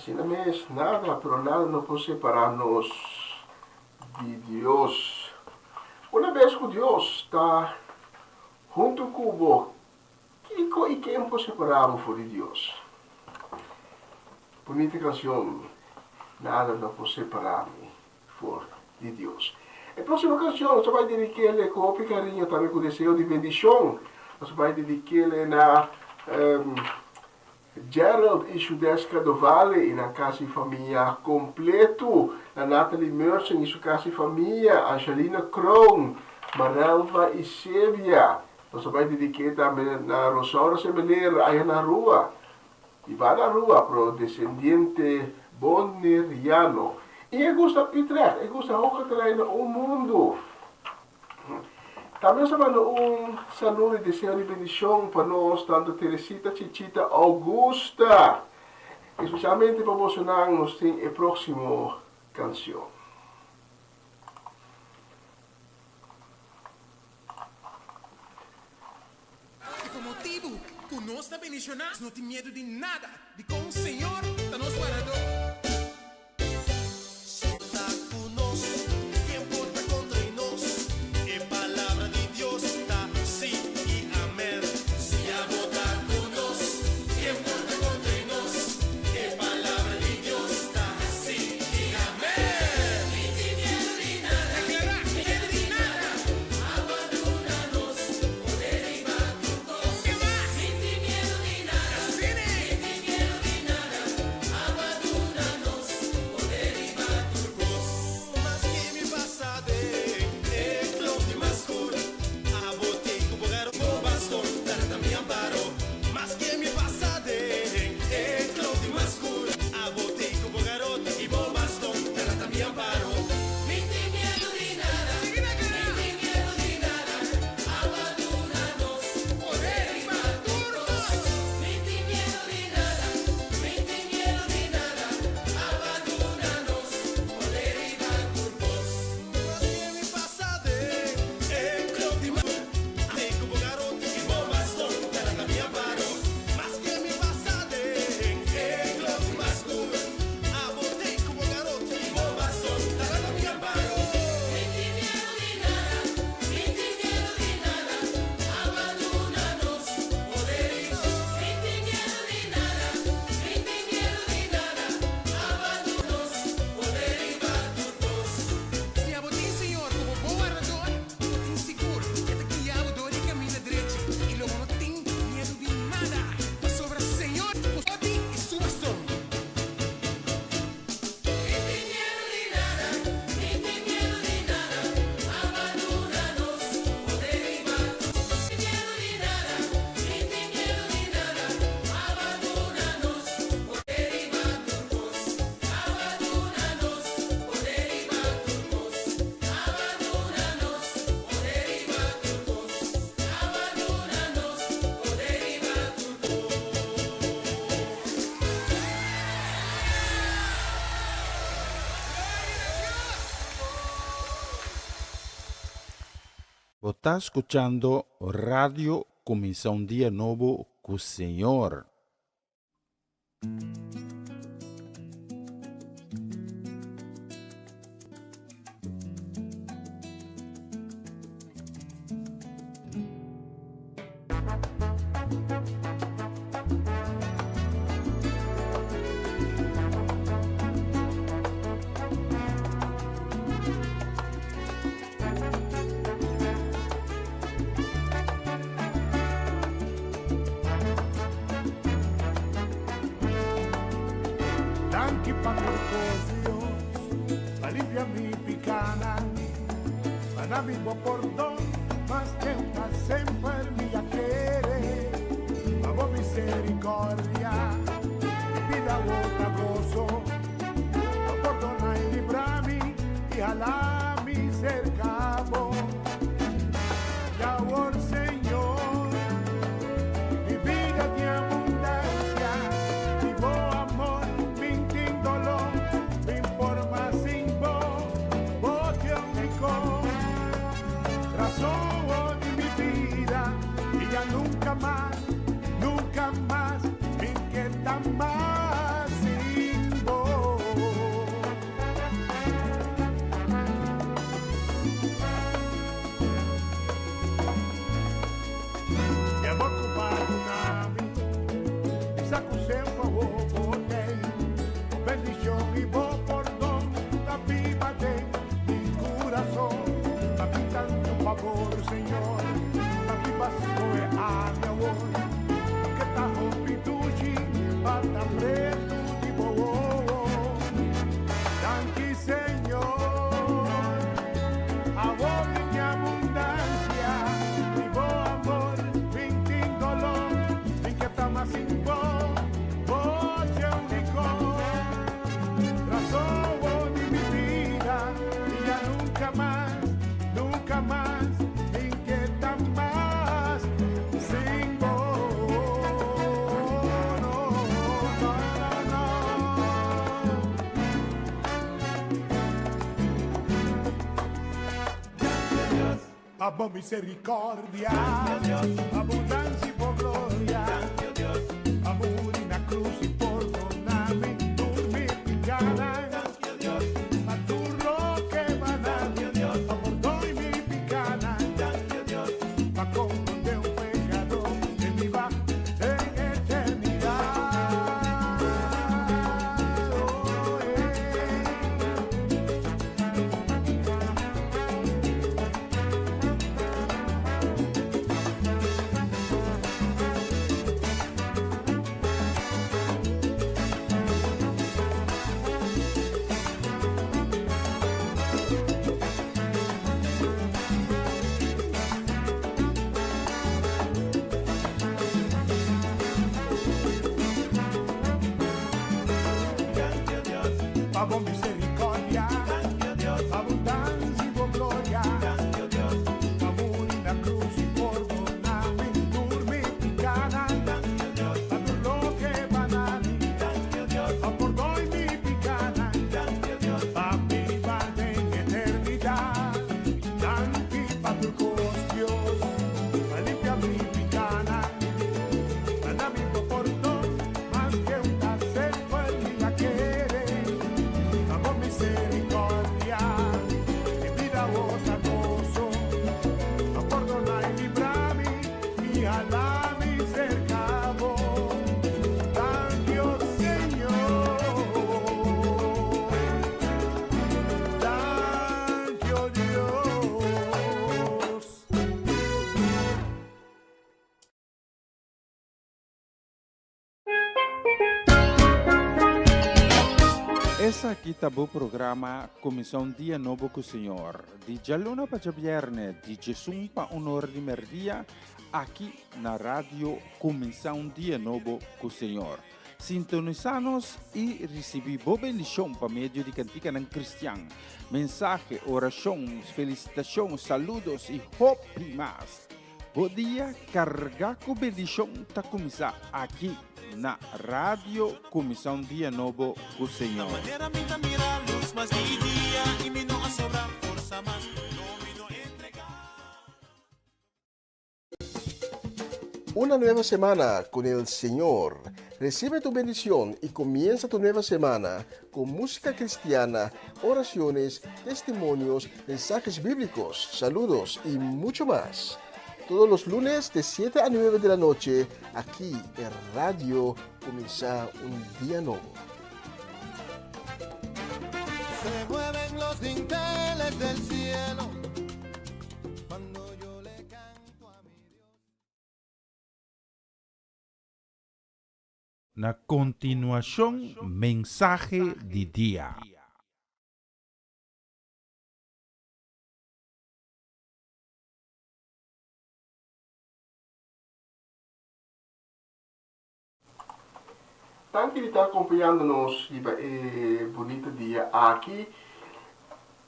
Speaker 7: Asina mes, nada, pero nada no por separá nos di Dios. Una bes ku Dios ta huntu ku bo, kiko i ken por separá bo for di Dios? Bunita kanshon, Nada no por separá mi for di Dios. E próksimo kanshon nos ta bai dedik'é ku hopi kariño, tambe ku deseo di bendishon. Nos ta bai dedik'é na Gerald i Shudeska Dovale i nan kas i famia kompletu, na Natalie Merson i su kas i famia, Angelina Kroon, Marelva i Sevia. Nos ta bai dedik'é tambe na Rosaura Semeler aya na Aruba, Biba na Aruba pero desendiente Boneriano. I e gusta Utrecht, e gusta hoge terreinen un mundu. Tambe nos ta manda un saludo y deseo di bendicion pa nos tanto Teresita, Chichita, Augusta. Especialmente pa bosonan nos tin e proximo cancion.
Speaker 10: I pa motibu ku nos ta bendishoná, nos no tin miedu di nada, dikon Señor ta nos Wardadó.
Speaker 5: Ta ku nos, ken por ta kontra i nos? E palabra di Dios ta sí i amèn. Si abo ta ku nos, ken por ta kontra i nos? E palabra di Dios ta sí i amèn.
Speaker 10: Mi tin miedu di nada. Deklará, mi miedu di nada. Abo a duna nos poder riba tur kos. Ke mas? Mi tin miedu di nada. Asina e. Mi tin miedu di nada. Abo a duna nos poder riba tur kos.
Speaker 5: Maske mi pasa den e klop di mas skur, abo tin ku bo garo bo baston, dara ta mi amparo. Maske mi pasa den e klop di mas skur, abo tin ku bo garoti i bo baston, dara ta mi amparo.
Speaker 10: Mi tin miedu di nada, mi tin miedu di nada, abo a duna nos poder riba tur kos. Mi tin miedu di nada, mi tin miedu di nada, abo a duna nos poder riba tur kos.
Speaker 5: Maske mi pasa den e klop di mas skur, abo tin ku bo garoti i bo baston, dara ta mi amparo. Maske mi pasa den e klop di mas skur, abo tin ku bo garoti i bo baston, dara ta mi amparo.
Speaker 10: Mi tin miedu di nada, mi tin miedu di nada, abo a duna nos poder riba. Mi tin miedu di nada, mi tin miedu di nada, abo a duna nos poder riba tur kos.
Speaker 11: Si abo tin Señor komo bo Wardador, bo tin sigur e ta guia bo dor di kaminda drechi i lo bo no tin miedu di nada, pasobra Señor ku oti i su baston.
Speaker 10: Mi tin miedu di nada, mi tin miedu di nada, abo a duna nos poder riba tur. Mi tin miedu di nada, mi tin miedu di nada, abo a duna nos poder riba tur kos. Abo a duna nos poder riba tur kos. Abo a duna nos poder riba tur kos. Abo a duna nos poder riba tur kos.
Speaker 3: Bo ta skuchando Radio Kuminsá un Dia Nobo ku Señor.
Speaker 12: Danki pa tur kos, Dios, pa limpia mi pikanan, pa na mi bo pordon, mas tempa semper mi a kere, pa bo misericordia, mi bida awor ta goso, pa pordona i libra mi i hala mi serka bo. I awor, Señor, mi bida tin abundancia di bo amor, min tin dolor, min por mas sin bo, bo t'e unico razon di mi bida, i ya nunca mas, nunca mas mi ke ta mas sin bo. Pa bo misericordia, pa bo danki bo gloria, pa muri na cruz y pordonami tur mi picanan, pa tur loke b'a dami, pa pordoi mi picanan, pa comprende un pecador den biba den eternidad. Oh, eh. Pa bo misericordia, abundancia y bo gloria, pa muri na cruz y pordonami tur mi picanan, pa tur loke b'a dami, pa pordoi mi picanan, pa biba den eternidad. Danki pa tur cos, Dios, pa limpia mi picanan, pa dami bo pordon, maske un ta semper mi a kere, pa bo misericordia, mi bida awor ta goso, pa pordona y libra mi y hala mi cerca bo. Danki, oh Señor. Danki, oh Dios.
Speaker 3: Esaki ta bo programa Kuminsá un Dia Nobo ku Señor, di djaluna pa djabièrnè di djesun pa un or di mèrdia, aki na Radio Kuminsá un Dia Nobo ku Señor. Sintonisá nos i risibí bo bendishon pa medio di kantikanan kristian, mensahe, orashon, felisitashon, saludos i hopi mas. Bo dia kargá ku bendishon ta kuminsá aki na Radio Kuminsá un Dia Nobo ku Señor.
Speaker 7: Una nueva semana con el Señor. Recibe tu bendición y comienza tu nueva semana con música cristiana, oraciones, testimonios, mensajes bíblicos, saludos y mucho más. Todos los lunes de 7 a 9 de la noche, aquí en Radio Comienza un Día Nuevo.
Speaker 13: Se mueven los dinteles del cielo cuando yo le canto a mi Dios.
Speaker 3: Na kontinuashon mensahe di dia.
Speaker 7: Danki di ta acompañando nos riba e bunita dia aki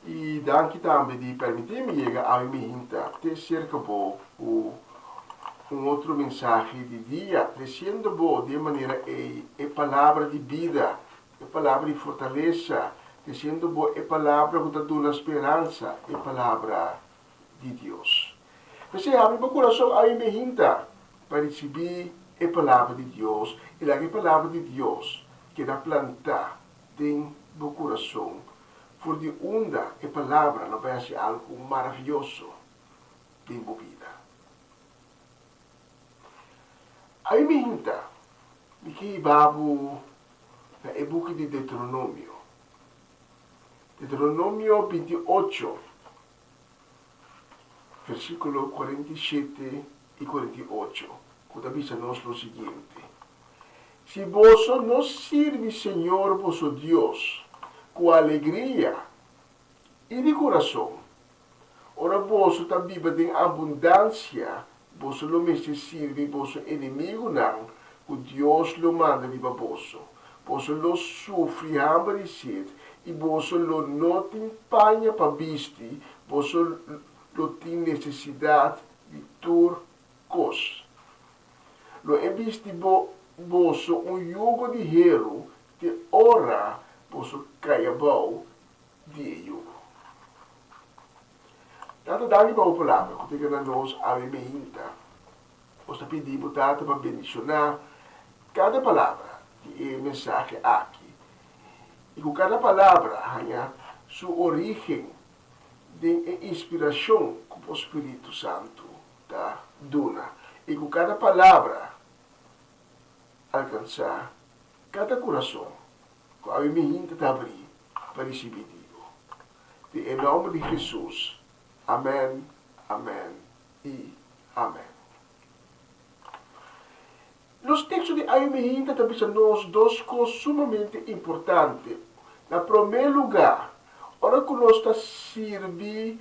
Speaker 7: y danki tambe di permiti mi yega awe mi hinta te cerca bo cu un otro mensahe di dia, treciendo bo di e manera ey e palabra di bida, e palabra di fortalesa, treciendo bo e palabra cu ta duna speransa, e palabra di Dios. P'esei habri bo kurason awe mi hinta pa risibí e Palabra di Dios i laga e Palabra di Dios keda plantá den bo kurason, for di unda e Palabra lo bai hasi algu maravioso den bo bida. Awe mi hinta, mi ke hiba bo na e buki di Deuteronomio. Deuteronomio 28, versíkulo 47 i 48, ku ta bisa nos lo siguiente, Si boso no sirbi Señor boso Dios ku alegria i di kurason, ora boso ta biba den abundansia, boso lo mester sirbi boso enemigunan ku Dios lo manda riba boso. Boso lo sufri hamber i set, i boso lo no tin paña pa bisti, boso lo tin nesesidat di tur kos. Lo e bisti bo boso un yugo di heru te ora boso kai abou di e yugo. Tata danki pa bo palabra ku ta yega na nos awe meinta. Nos ta pidi bo Tata pa bendishoná kada palabra di e mensahe aki i ku kada palabra haña su orígen den e inspirashon ku bo Spiritu Santu ta duna i ku kada palabra alkansá kada kurason ku awe meinta ta habrí pa risibí di bo. Den e nòmber di Hesus, amèn, amèn i amèn. Nos teksto di awe meinta ta bisa nos dos kos sumamente importante. Na promé lugá, ora ku nos ta sirbi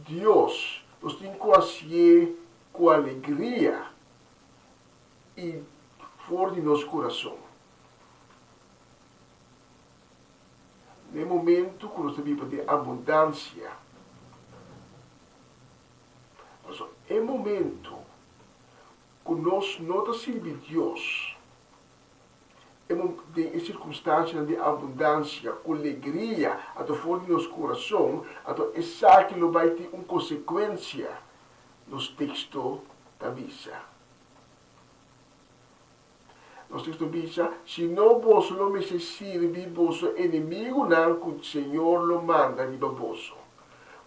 Speaker 7: Dios, nos tin ku hasié ku alegria i for di nos kurason. Na e momento ku nos ta biba den abundansia, pasobra e momento ku nos no ta sirbi Dios e den e sirkunstansianan di abundansia ku legria anto for di nos kurason, anto esaki lo bai tin un konsekuensia, nos teksto ta bisa. Nos teksto bisa, Si no boso lo mester sirbi boso enemigunan ku Señor lo manda riba boso.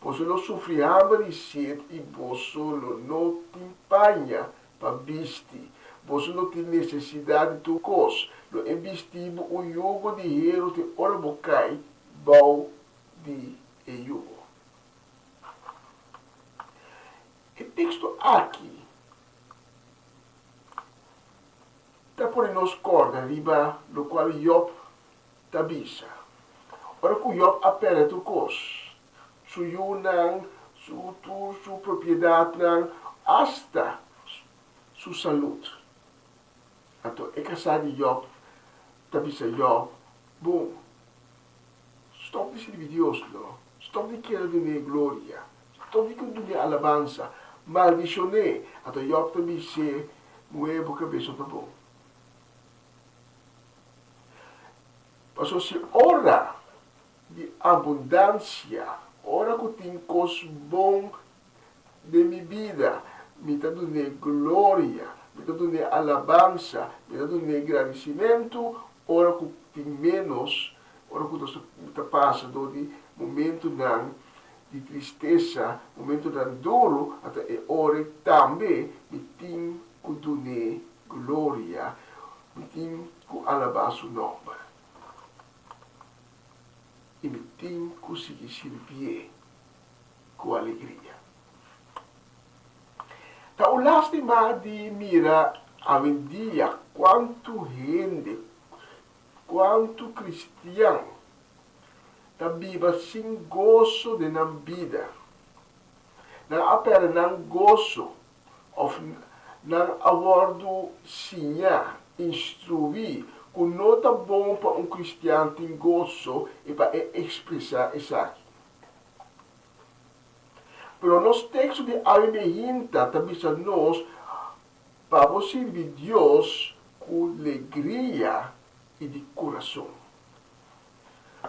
Speaker 7: Boso lo sufri hamber i set i boso lo no tin paña pa bisti. Boso lo tin nesesidat di tur kos. Lo e bisti bo un yugo di heru te ora bo kai bou di e yugo. E teksto aki ta pone nos kòrda riba lokual Yòb ta bisa. Ora ku Yòb a pèrdè tur kos, su yunan, su tur su propiedatnan, asta su salud. Anto e kasá di Yòb ta bisa Yòb, Bon, stòp di sirbi Dios lo, stòp di kere dun'é gloria, stòp di dun'é alabansa, maldishon'é. Anto Yòb ta bis'é, Muhé, bo kabes no ta bon. Pasobra si ora di abundansia, ora ku tin kos bon den mi bida, mi ta dun'é gloria, mi ta dun'é alabansa, mi ta dun'é gradisimentu, ora ku tin ménos, ora ku nos ta pasa dor di momentunan di tristesa, momentunan duru, anto e ora ei tambe mi tin ku dun'é gloria, mi tin ku alabá su nòmber i mi tin ku sigui sirbié ku alegria. Ta un lástima di mira awendia kuantu hende, kuantu kristian ta biba sin goso den nan bida. Nan a pèrdè nan goso òf nan a wòrdu siñá, instruí, ku no ta bon pa un kristian tin goso i pa e ekspresá esaki. Pero nos teksto di awe mehinta ta bisa nos pa bo sirbi Dios ku legria i di kurason.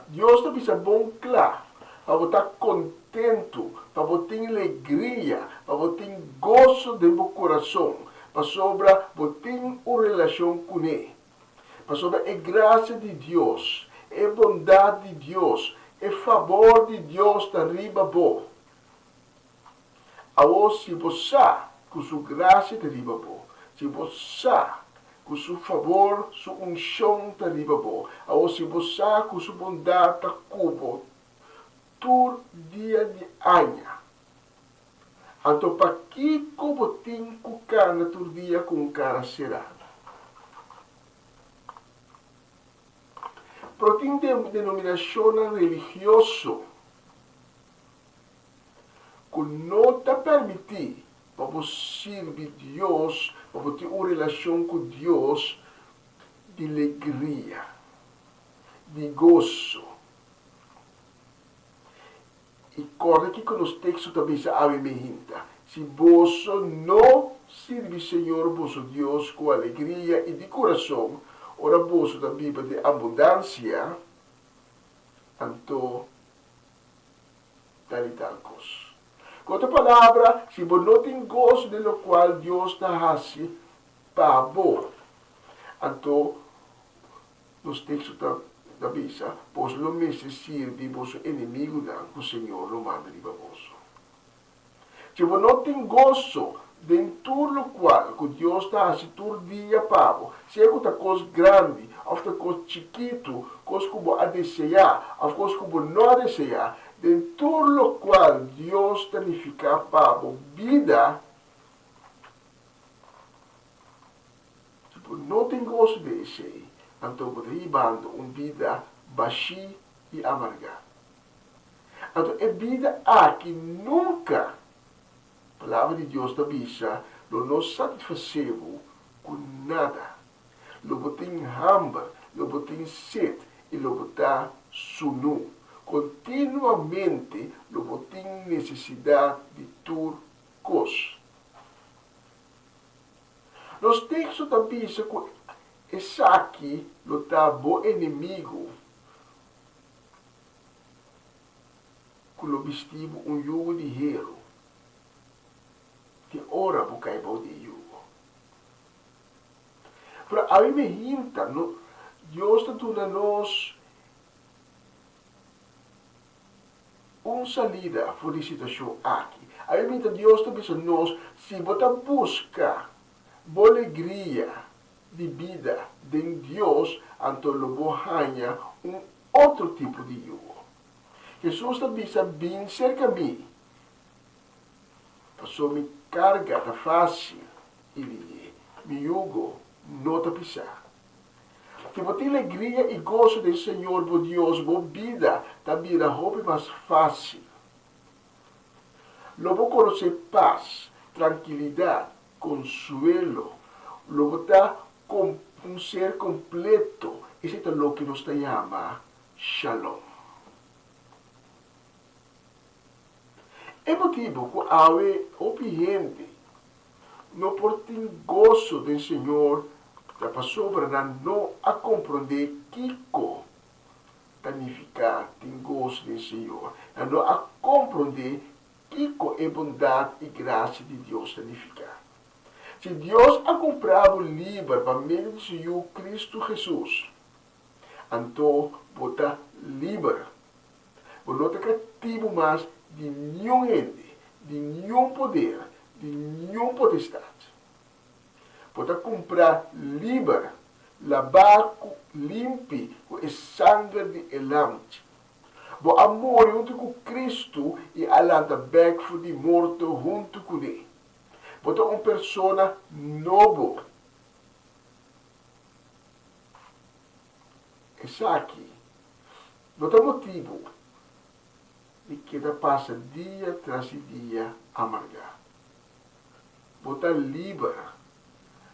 Speaker 7: Dios ta bisa bon kla pa bo ta kontentu, pa bo tin legria, pa bo tin goso den bo kurason, pasobra bo tin un relashon kuné. Pasobra e grasia di Dios, e bondat di Dios, e fabor di Dios ta riba bo. Awor si bo sa ku su grasia ta riba bo, si bo sa ku su fabor, su unshon ta riba bo, awor si bo sa ku su bondat ta ku bo tur dia di aña, anto pakiko bo tin ku kana tur dia ku un kara será? Pero tin denominashonnan religioso ku no ta permití pa bo sirbi Dios, pa bo tin un relashon ku Dios di legria, di goso. I kòrda kiko nos teksto ta bisa awe mehinta, Si boso no sirbi Señor boso Dios ku alegria i di kurason ora boso ta biba den abundansia, anto tal i tal kos. Ku otro palabra, si bo no tin goso den lokual Dios ta hasi pa bo, anto nos teksto ta ta bisa, boso lo mester sirbi boso enemigunan ku Señor lo manda riba boso. Si bo no tin goso den tur lokual ku Dios ta hasi tur dia pa bo, sea ku ta kos grandi òf ta kos chikitu, kos ku bo a deseá òf kos ku bo no a deseá, den tur lokual Dios ta nifiká pa bo bida, si bo no tin goso den esei, anto bo ta hibando un bida bashí i amargá. Anto e bida aki nunka, Palabra di Dios ta bisa, lo no satisfasé bo ku nada. Lo bo tin hamber, lo bo tin set i lo bo ta sunú. Kontinuamente lo bo tin nesesidat di tur kos. Nos teksto ta bisa ku esaki lo ta bo enemigu. Ku lo bisti bo un yugo di heru te ora bo kai bou di e yugo. Pero awe mi hinta, no, Dios ta duna nos un salida for di e situashon aki. Awe mi hinta Dios ta bisa nos, si bo ta buska bo alegria di bida den Dios, anto lo bo haña un otro tipo di yugo. Hesus ta bisa, Bin serka mi, paso mi karga ta fásil i lihé, mi yugo no ta pisá. Si bo tin legria i goso den Señor bo Dios, bo bida ta bira hopi mas fásil. Lo bo konosé pas, trankilidat, konsuelo. Lo bo ta un ser kompleto. Esei ta loke nos ta yama shalom. E motibu ku awe hopi hende no por tin goso den Señor ta pasobra nan no a komprondé kiko ta nifiká tin goso den Señor. Nan no a komprondé kiko e bondat i grasia di Dios ta nifiká. Si Dios a kumpra bo liber pa medio di su Yu Kristu Hesus, anto bo ta liber. Bo no ta katibu mas di niun hende, di niun poder, di niun potestat. Bo ta kumprá liber, labá ku limpi ku e sanger di e Lamchi. Bo a muri huntu ku Kristu i a lanta bèk for di morto huntu kuné. Bo ta un persona nobo. Esaki no ta motibu di keda pasa dia tras di dia amargá. Bo ta liber,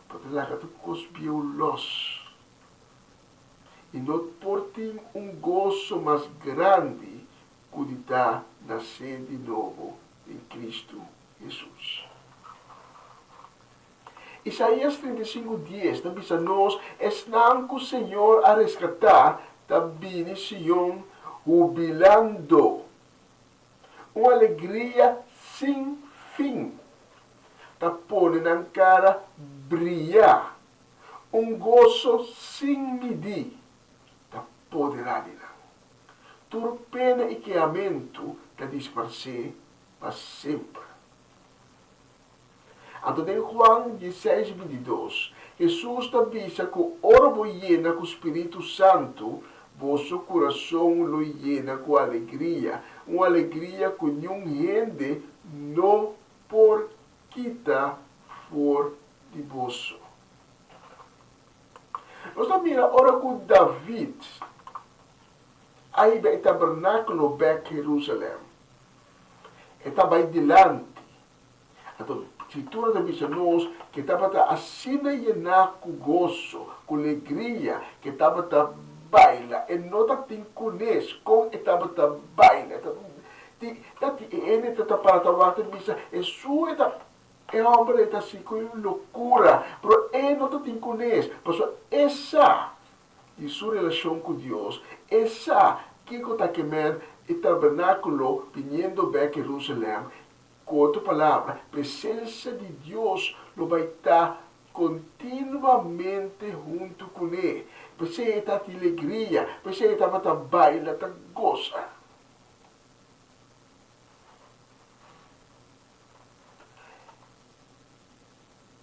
Speaker 7: bo ta laga tur kos bieu lòs i no por tin un goso mas grandi ku di ta nasé di nobo den Kristu Hesus. Isaías 35 dies ta bisa nos, Esnan ku Señor a reskatá ta bini Sion hubilando. Un alegria sin fin ta pone nan kara bria, un goso sin midí ta poderá di nan. Tur pena i kehamentu ta disparsé pa semper. Anto den Juan dieseis bintidos, Hesus ta bisa ku ora bo yena ku spiritu santu, boso kurason lo yena ku alegria, un alegria ku niun hende no por kita for di boso. Nos ta mira ora ku David a hiba e tabernákulo bèk Herúsalèm, e ta bai dilanti. Anto Skritura ta bisa nos ku e tabata asina yená ku goso, ku legria, ku e tabata baila. E no ta tin kunes kon e tabata baila. E ta tin, ta tin, e hende ta ta para ta wak ta bisa, Hesus e ta, e hòmber ei ta hasi ku un lokura. Pero e no ta tin kunes, pasobra e sa di su relashon ku Dios, e sa kiko ta ke men e tabernákulo biniendo bèk Herúsalèm. Ku otro palabra, presensia di Dios lo bai ta kontinuamente huntu kuné. P'esei e tabatin legria, p'esei e tabata baila, ta gosa.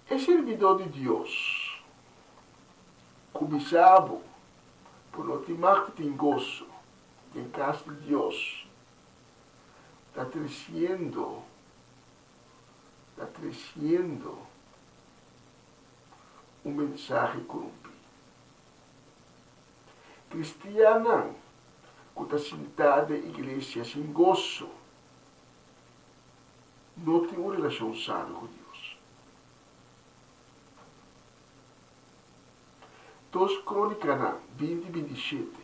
Speaker 7: E sirbidó di Dios ku bisa bo ku no tin mag di tin goso den kas di Dios ta tresiendo, ta tresiendo un mensahe korumpí. Kristiannan ku ta sintá den iglesia sin goso no tin un relashon sano ku Dios. Dos Krónikanan 20, 27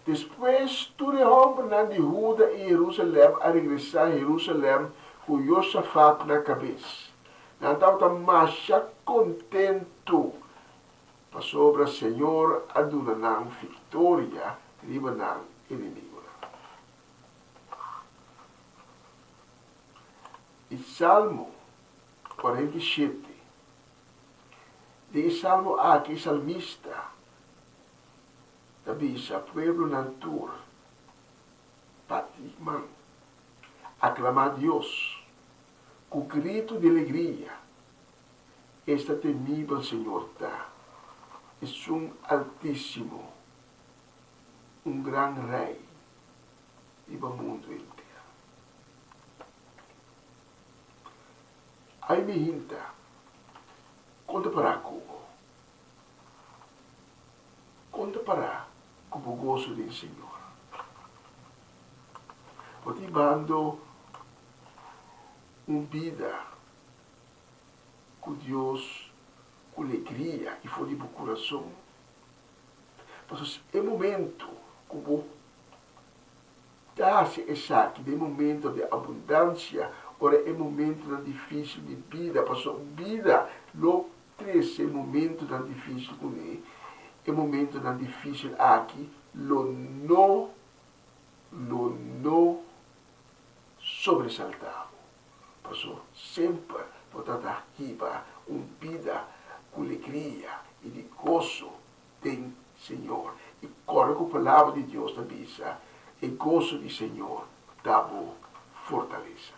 Speaker 7: Despues tur e hòmbernan di Huda i Herúsalèm a regresá Herúsalèm ku Yosafat na kabes. Nan tabata masha kontentu pasobra señor a duna nan viktoria riba nan enemigunan. I Salmo 47. Den e salmo aki e salmista ta bisa pueblonan tur, Bati man, aklamá Dios ku gritu di alegria, esta temibel Señor ta, Esun Altísimo, un gran Rei riba mundu henter. Ai mi hinta, kon ta pará ku bo? Kon ta pará ku bo goso den Señor? Bo ta hibando un bida ku Dios ku legria i for di bo kurason? Pasobra e momento ku bo ta hasi esaki den momento di abundansia, ora e momentonan difísil di bida, pasobra bida lo trese momentonan difísil kuné, e momentonan difísil aki lo no, lo no sobresaltá bo, pasobra semper bo ta ta hiba un bida ku legria i di goso den Señor. I kòrda ku Palabra di Dios ta bisa, E goso di Señor ta bo fortalesa.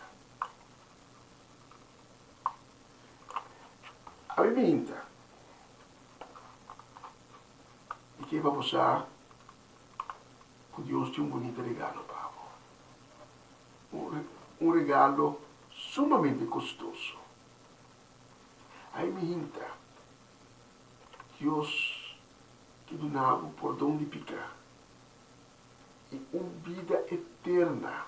Speaker 7: Ami minta i ke pa bo sa ku Dios tin un bunita regalo pa bo. Un regalo sumamente kostoso. Ai mi hinta Dios ke duna bo pordon di piká i un bida eterna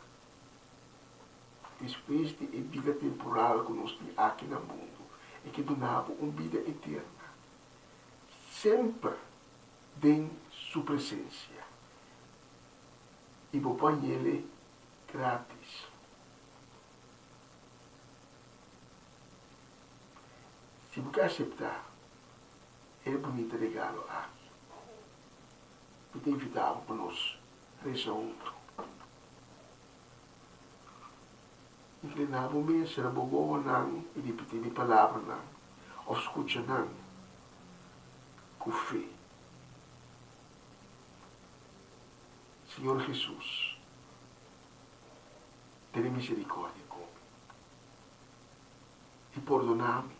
Speaker 7: despues di e bida temporal ku nos tin aki na mundu. E ke duna bo un bida eterna semper den su presensia i bo por hañ'el gratis. Si bo ke aseptá e bunita regalo aki, mi ta invitá bo pa nos resa huntu. Inkliná bo mes, sera bo wowonan i ripití mi palabranan òf skucha nan ku fe. Señor Hesus, tene miserikòrdia ku mi. i pordoná mi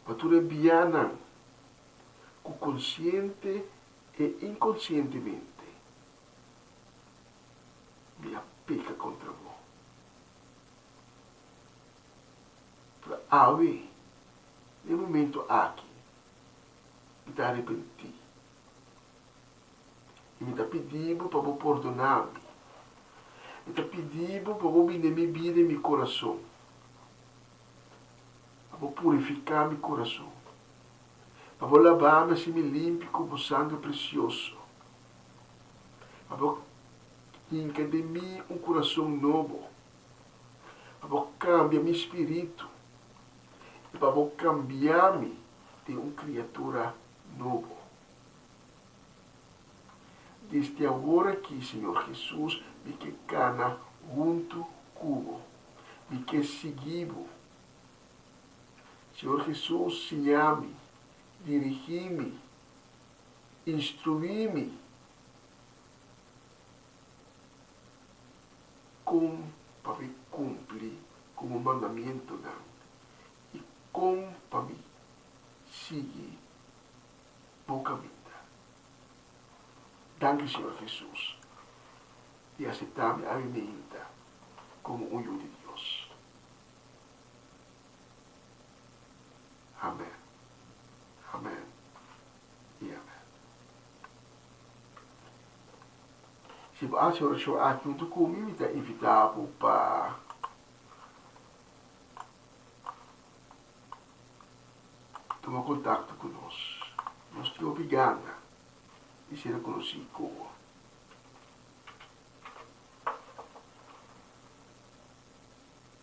Speaker 7: pa tur e bianan ku konsiente e inkonsientemente mi a peka kontra bo. Pero awe, den e momento aki, mi ta arepentí i mi ta pidi bo pa bo pordoná mi. Mi ta pidi bo pa bo bini den mi bida i mi kurason, pa bo purifiká mi kurason, pa bo labá mi hasi mi limpi ku bo sanger presioso, pa bo hinka den mi un kurason nobo, pa bo kambia mi spiritu i pa bo kambia mi den un kriatura nobo. Desde awor aki, Señor Jesus, mi ke kana huntu ku. ku bo. Mi ke sigui bo. Señor Hesus, siña mi, dirigí mi, instruí mi kon pa mi kumpli ku bo mandamientonan i kon pa mi sigui bo kaminda. Danki, Señor Hesus, di aseptá mi awe meinta komo un yu di Dios. Amèn. Amèn i amèn. Si bo hasi orashon aki huntu ku mi, mi ta invitá bo pa tuma kontakto ku nos. Nos tin hopi gana di ser konosí ku bo.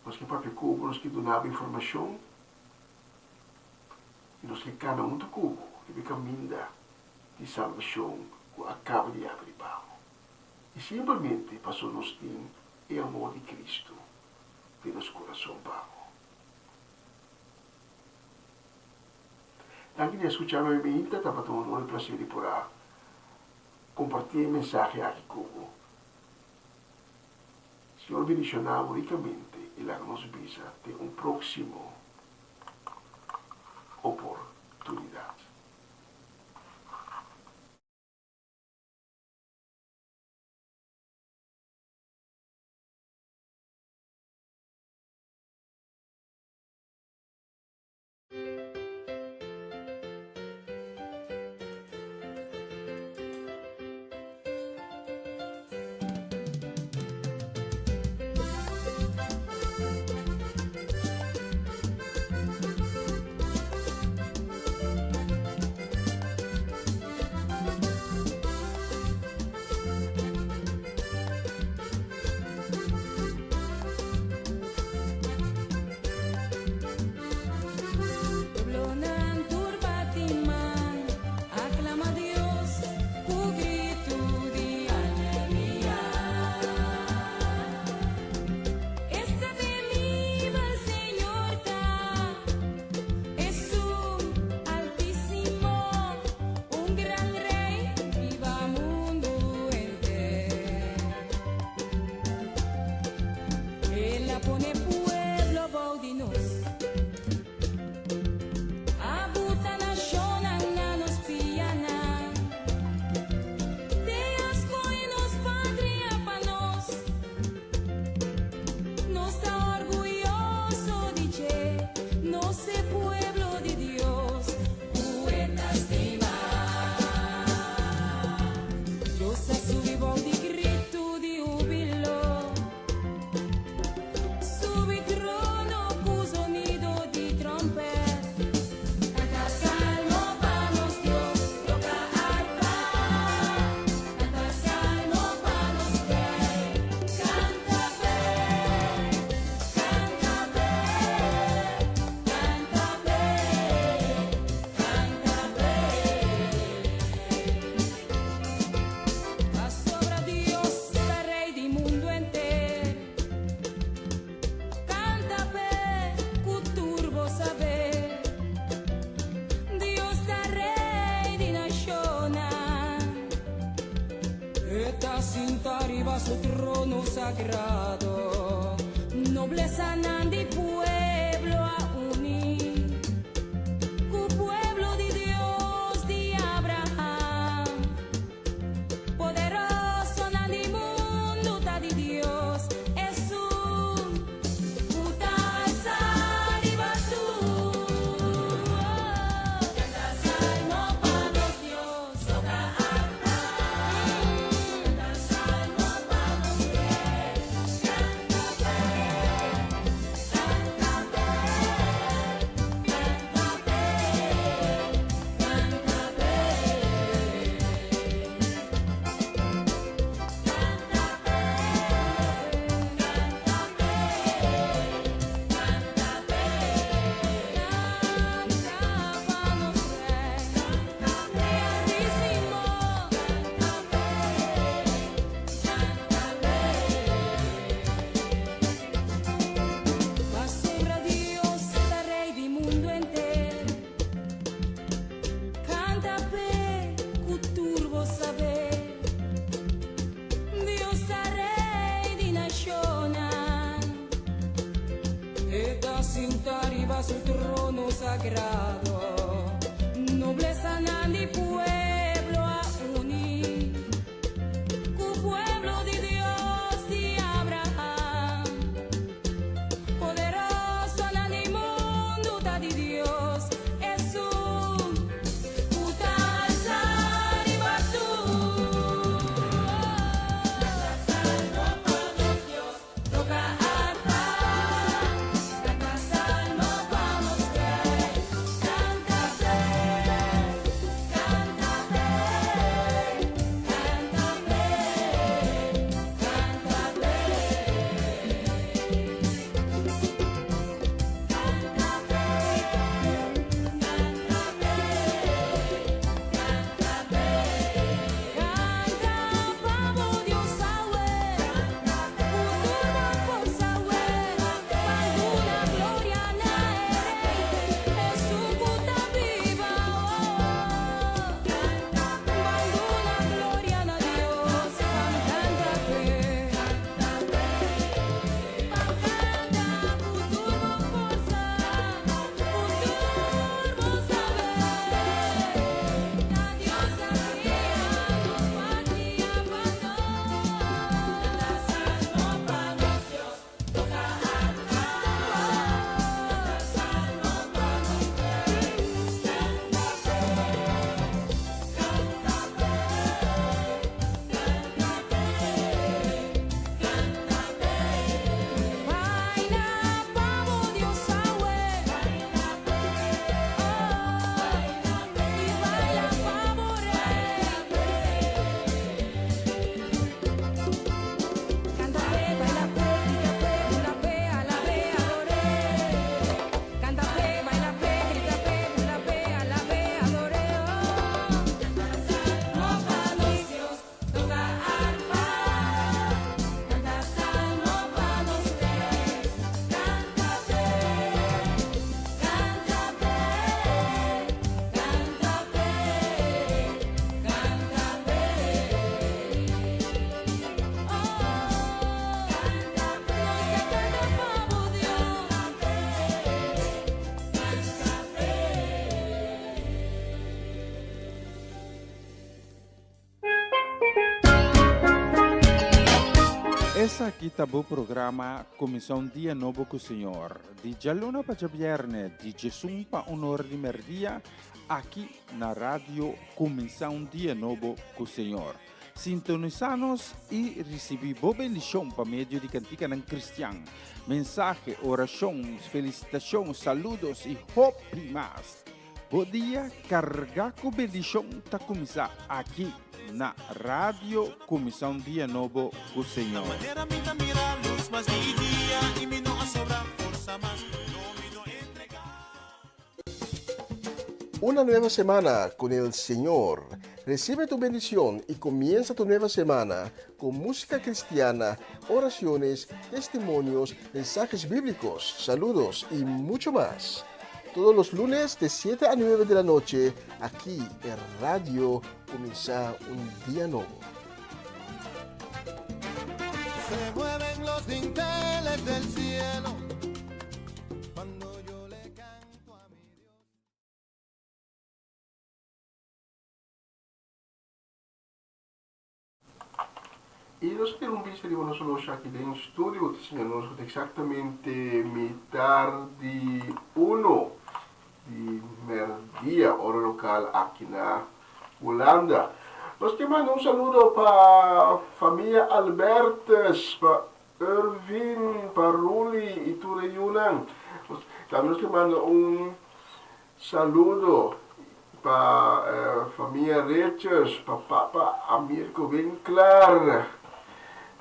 Speaker 7: Nos ke papia ku bo, nos ke duna bo informashon i nos ke kana huntu ku bo riba e kaminda di salbashon ku a kaba di abri pa bo. I simpelmente pasobra nos tin e amor di Kristu den nos kurason pa bo. Danki di a skucha mi mainta, tabata un honor i plaser di por a kompartí e mensahe aki ku bo. Señor bendiciona bo ricamente y laga nos bisa den un proximo oportunidad.
Speaker 10: Pueblonan tur bati man, aklama Dios ku gritu di alegria. Esta temibel Señor ta, Esun Altísimo, un gran Rey riba mundu henter. El a pone pueblo bou di nos. A buta nashonnan na nos pianan. Te a skohe nos patria pa nos. Nos ta orguyoso di dje, nos e pueblo di Dios ku e ta stima. Dios a subi bou di gritu di hubilo. Subi trono ku zonido di trompet. Kanta salmo pa nos Dios, toka arpa. Kanta salmo pa nos Rei. Kanta p'e, kanta p'e, kanta p'e, kanta p'e. Pasobra Dios ta Rei di mundu henter. Kanta p'e ku tur bo saber. Dios ta Rei di nashonnan. E ta sinta riba su trono sagrado. Noblesanan di pueblo a uni ku pueblo di Dios di Abraham. Poderosonan di mundu ta di Dios, esun ku ta alsa riba tur. Kanta salmo pa nos Dios, toka arpa. Kanta salmo pa nos Rei. Kanta p'e, kanta p'e,
Speaker 14: sinta riba su trono sagrado. Noblesanan di pueblo a uni ku pueblo di Dios di Abraham. Poderosonan di mundu ta di Dios, Esun ku ta alsa riba tur. Salmo pa nos Dios, toka arpa. Kanta salmo pa nos Rei. Kanta p'e, kanta p'e, kanta p'e, kanta p'e. Kanta p'e, kanta p'e, kanta p'e. Kanta pa bo Dios awe, ku tur bo forsa awe, pa duna gloria na e Rei, Esun ku ta biba, oh. Pa duna gloria na Dios, ban kanta p'e, ban kanta ku tur bo forsa, ku tur bo saber. Ta Dios a kria nos patria pa nos. Kanta salmo pa nos Dios, toka arpa. Kanta salmo pa nos Rei. Kanta p'e, kanta p'e, kanta p'e, kanta p'e. Baila pa bo Dios awe. Baila p'e, oh, i baila pa bo Rei. Kanta p'e, baila p'e, grita p'e, bula p'e, alab'é, ador'é. Kanta p'e, baila p'e, grita p'e, bula p'e, alab'é, ador'é. Oh. Kanta salmo pa nos Dios, toka arpa. Kanta salmo pa nos Rei. Kanta p'e, kanta p'e, kanta p'e, kanta p'e. Oh, canta p'e, nos ta kanta pa bo Dios. Kanta p'e.
Speaker 3: Esaki ta bo programa Kuminsá un Dia Nobo ku Señor, di djaluna pa djabièrnè di djesun pa un or di mèrdia, aki na Radio Kuminsá un Dia Nobo ku Señor. Sintonisá nos i risibí bo bendishon pa medio di kantikanan kristian, mensahe, orashon, felisitashon, saludos i hopi mas. Bo dia kargá ku bendishon ta kuminsá aki na Radio Kuminsá un Dia Nobo ku Señor.
Speaker 13: Manera mi ta mira luz mas di dia y mi no a sobra forsa mas, no mi no entrega.
Speaker 7: Una nueva semana con el Señor. Recibe tu bendición y comienza tu nueva semana con música cristiana, oraciones, testimonios, mensajes bíblicos, saludos y mucho más. Todos los lunes de 7 a 9 de la noche, aquí en Radio Comienza un Día Nuevo.
Speaker 13: Se mueven los dinteles del cielo cuando yo le canto a mi Dios.
Speaker 7: I nos tin un bista riba nos oloshi aki den studio ku ta siña nos ku ta eksaktamente mitar di uno di merdia ora lokal aki na Hulanda. Nos ke manda un saludo pa famia Albertus, pa Ervin, pa Ruli i tur e yunan. Tambe nos ke manda un Saludo pa famia Richards, pa papa Amirko Winkler,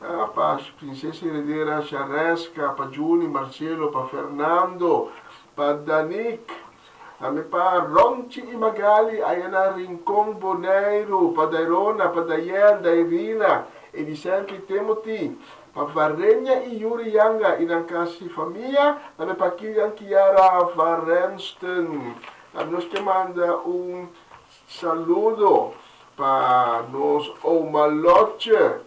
Speaker 7: pa princesa heredera Shareska, pa Juni, Marcelo, pa Fernando, pa Danik, tambe pa Ronchi y Magali aya na Rincon Boneiru, pa Dairona, pa Dayen, Dairina, Edicently Timothy, Pa Varenia y Yuri Yanga y nan casi famia, tambe pa Kilian Kiara Varensten. Tambe nos ke manda un saludo pa nos oma Lotje.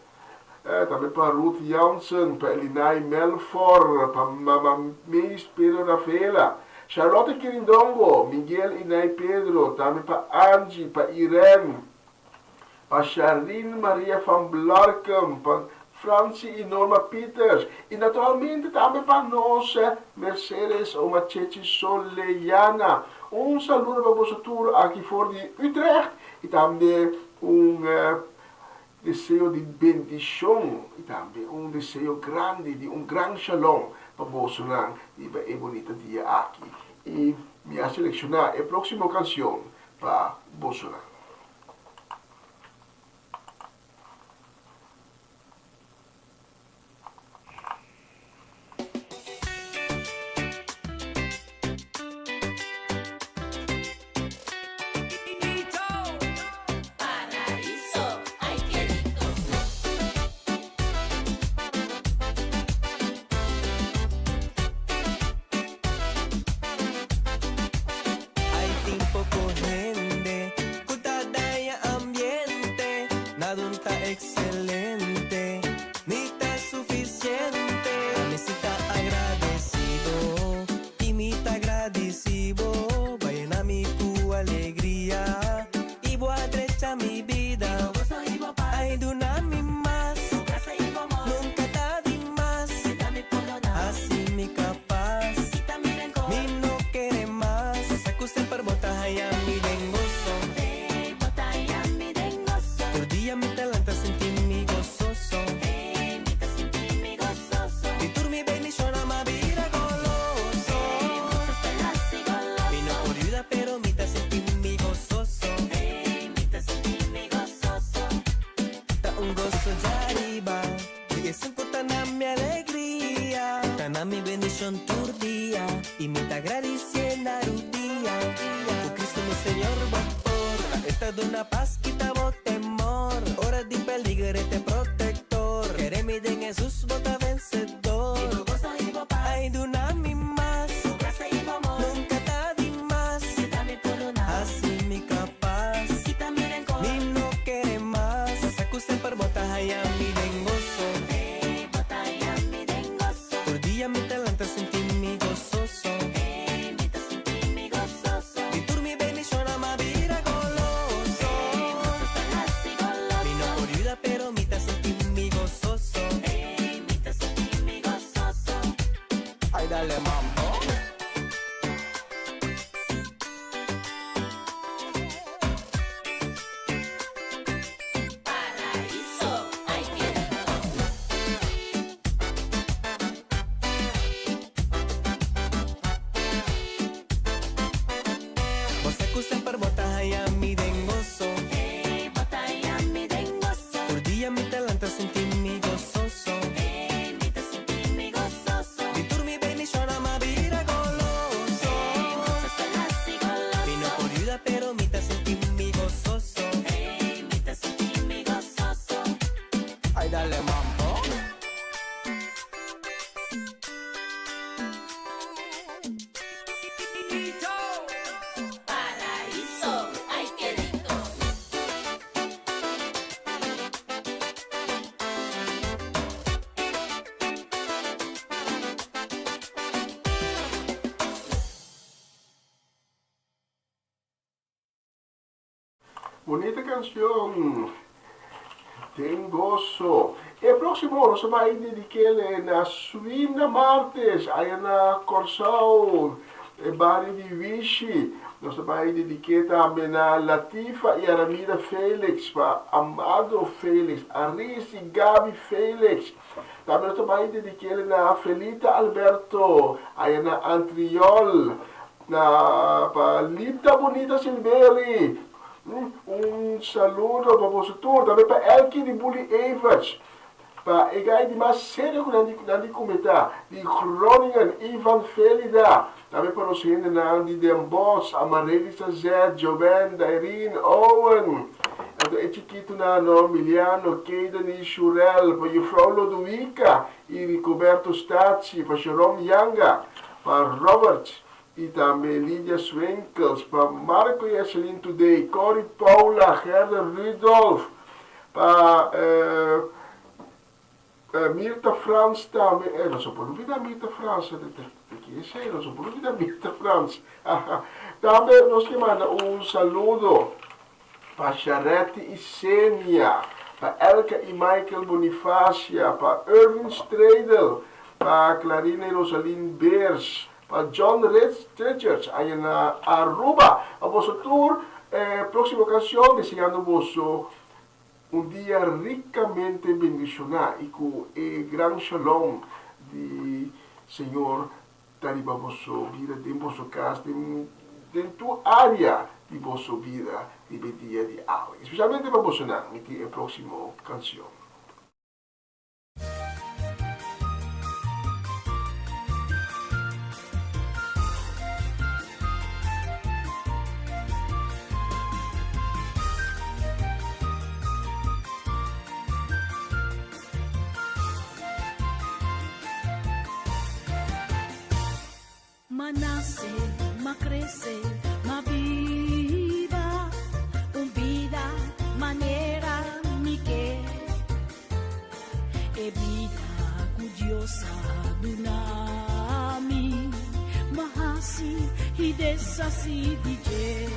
Speaker 7: Tambe pa Ruth Jansen, pa Elinay Melfor, pa Mama Meis Pedro Rafaela, Charlotte Kirindongo, Miguel Inay Pedro, tambe pa Angie, pa Irene, pa Sharlene Maria van Blarkum, pa Francie y Norma Pieters, y naturalmente tambe pa nos Mercedes Oma Chechi Soleyana. Un saludo pa boso tur aki for di Utrecht y tambe un Deseo di bendishon i tambe un deseo grandi di un gran shalom pa bosonan riba e bunita dia aki. I mi a selekshoná e próksimo kansion pa bosonan.
Speaker 15: Excelente, ni ta suficiente. Ami si ta agradecido y mi ta gradicibo. Bo a yena mi cu alegria y bo a drecha mi bida. Ay duna mi mas, nunca ta di mas. Haci mi capaz, mi no kere mas. Sa cu semper bo ta haya mi den gozo. Tur dia mi ta lanta sinti mi gososo. Di tur mi bendishonnan m'a bira goloso. Mi no por yuda pero mi ta sinti mi gososo. Ta un goso djariba di esun ku ta na mi alegria. Ta na mi bendishon tur dia i mi ta gradisié na rudia. Ku Cristo mi Señor bo por ta e ta duna pas kita bo temor. Ora di peliger e t'e protector. Kere mi den Hesus bo ta vencedor. Ai duna mi mas, nunca ta di mas. Haci mi capaz, mi no kere mas. Sa cu semper bo ta haya mi den goso. Tur dia mi ta lanta sinti mi gososo. Di tur mi bendishonnan m'a bira goloso. Mi no por yuda pero mi ta sinti mi gososo. Ay dale mambo. Bo sa ku semper bo ta haña mi den goso.
Speaker 10: Hey, bo ta haña mi den goso.
Speaker 15: Tur dia mi ta lanta sinti mi gososo.
Speaker 10: Hey, mi ta sinti mi gososo.
Speaker 15: Di tur mi bendishonnan m'a bira goloso.
Speaker 10: Hey, mucha sa hasi goloso.
Speaker 15: Mi no por yuda pero mi ta sinti mi gososo.
Speaker 10: Hey, mi ta sinti mi gososo.
Speaker 15: Ay dale mambo.
Speaker 10: Paraíso, ay ke rico.
Speaker 7: Bunita cancion. Den goso. E proximo nos a bay dedikele na Swinda Martes aya na Corsou, e bario di Wishi. Nos a bay dedike tambe na Latifa y Aramida Felix, pa Amado Felix, Aris y Gaby Felix. Tambe nos ta bay dedikele na Felita Alberto aya na Antriol. Na pa Lita Bonita Silveri, un saludo pa boso tur, tambe pa Elkie di Bully Everts, pa e gai di mas serio ku nan di nan di kumeta, di Groningen, Ivan Felida, tambe pa nos hendenan di Den Bosch, Amarelisa Zet, Joven, Dairine, Owen, anto e chikitunan no, Miliano, Kayden i Shurel, pa Juffrouw Lodowica i Ricoberto Statie, pa Jerome Yanga, Pa Robert y tambe Lidia Swinkels, pa Marco y Esselin Today, Corrie Paula, Gerda Rudolph, pa. Mirta Frans tambe, eh nos no por lubida Mirta Frans, te ki esei, nos no por lubida Mirta Frans. Tambe nos ke manda un saludo pa Sharetti i Senia, pa Elka i Michael Bonifacia, pa Erwin Stradel, pa Clarina i Rosalyn Beers, pa John Richards aya na Aruba. Pa boso tur e proximo cancion deseando boso Un dia ricamente bendiciona y cu e gran shalom di Señor ta riba boso bida, den boso cas, den den tur area di boso bida riba e dia di awe. Especialmente pa bosonan, mi tin e proximo cancion.
Speaker 6: M'a nase, m'a krese, m'a biba un bida manera mi ke. E bida ku Dios a duna mi, m'a hasi i deshasi di dje.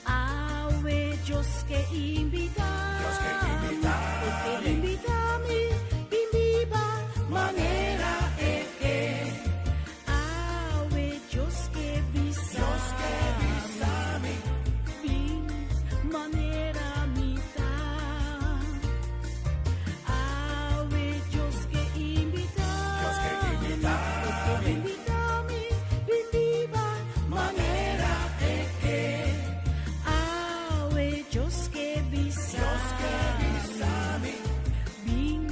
Speaker 6: Awe Dios ke invita mi, e ke invita mi bin biba manera e ke. Awe Dios ke bisa mi, bin manera mi ta. Awe Dios ke invita mi, e ke invita mi bin biba manera e ke. Awe Dios ke bisa mi, bin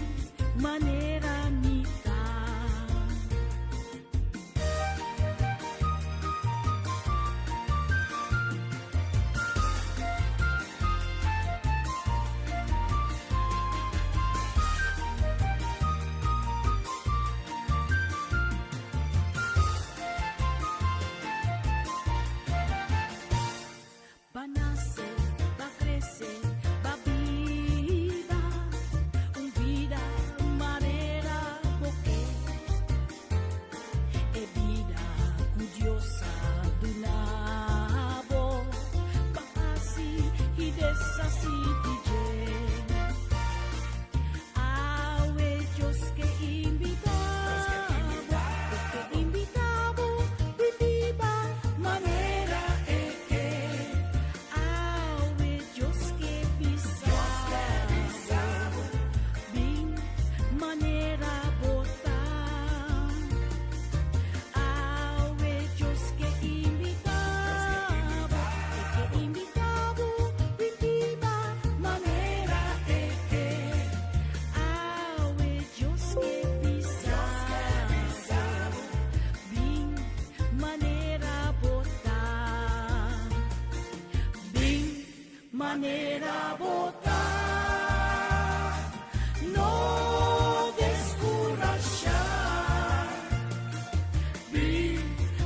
Speaker 6: manera mi ta. Ba nase, ba krese, ba biba un bida manera bo ke. E bida ku Dios a duna bo, ba hasi i deshasi di dje. Awe Dios ke invita bo, e ke invita bo bin biba manera e ke. Awe Dios ke bisa bo, bin manera bo ta. Awe Dios ke invita bo, e ke invita bo bin biba manera e ke. Awe Dios ke bisa bo, bin manera bo ta. Bin manera bo ta. No deskurashá. Bin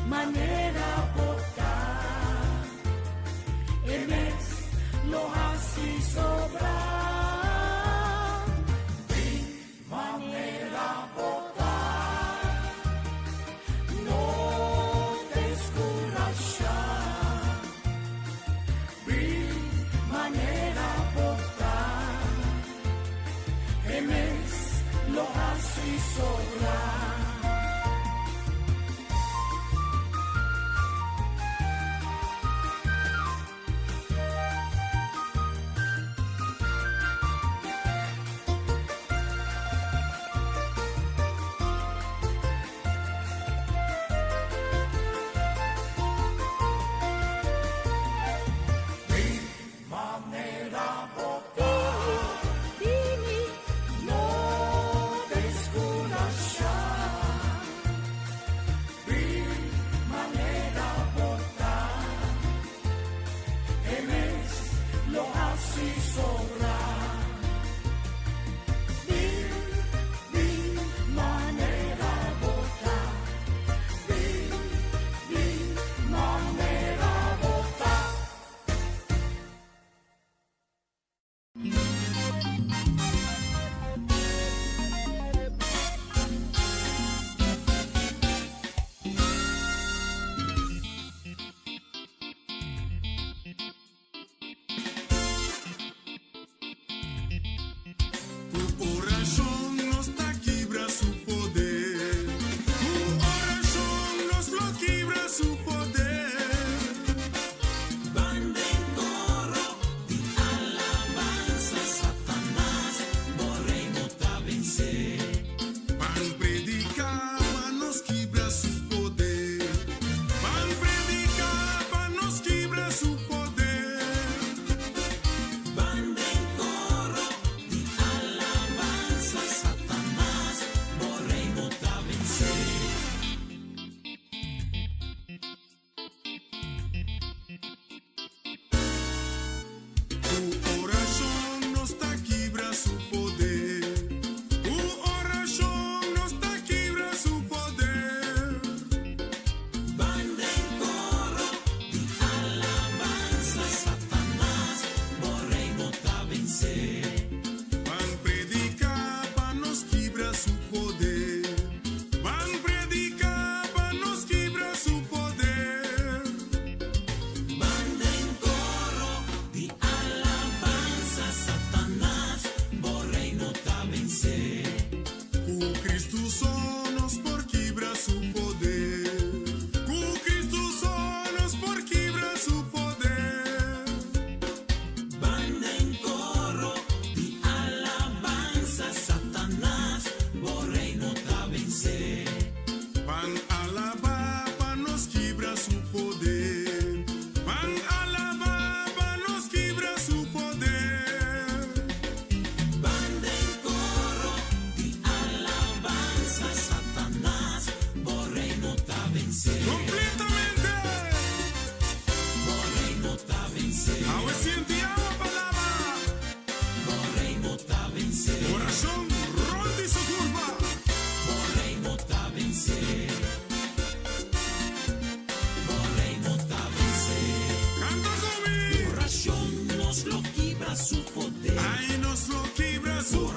Speaker 6: manera bo ta. E mes lo hasi sobra. Bin manera bo ta. No deskurashá. Bin manera bo ta. E mes lo hasi sobra. Manera bo ta. Bini, no deskurashá.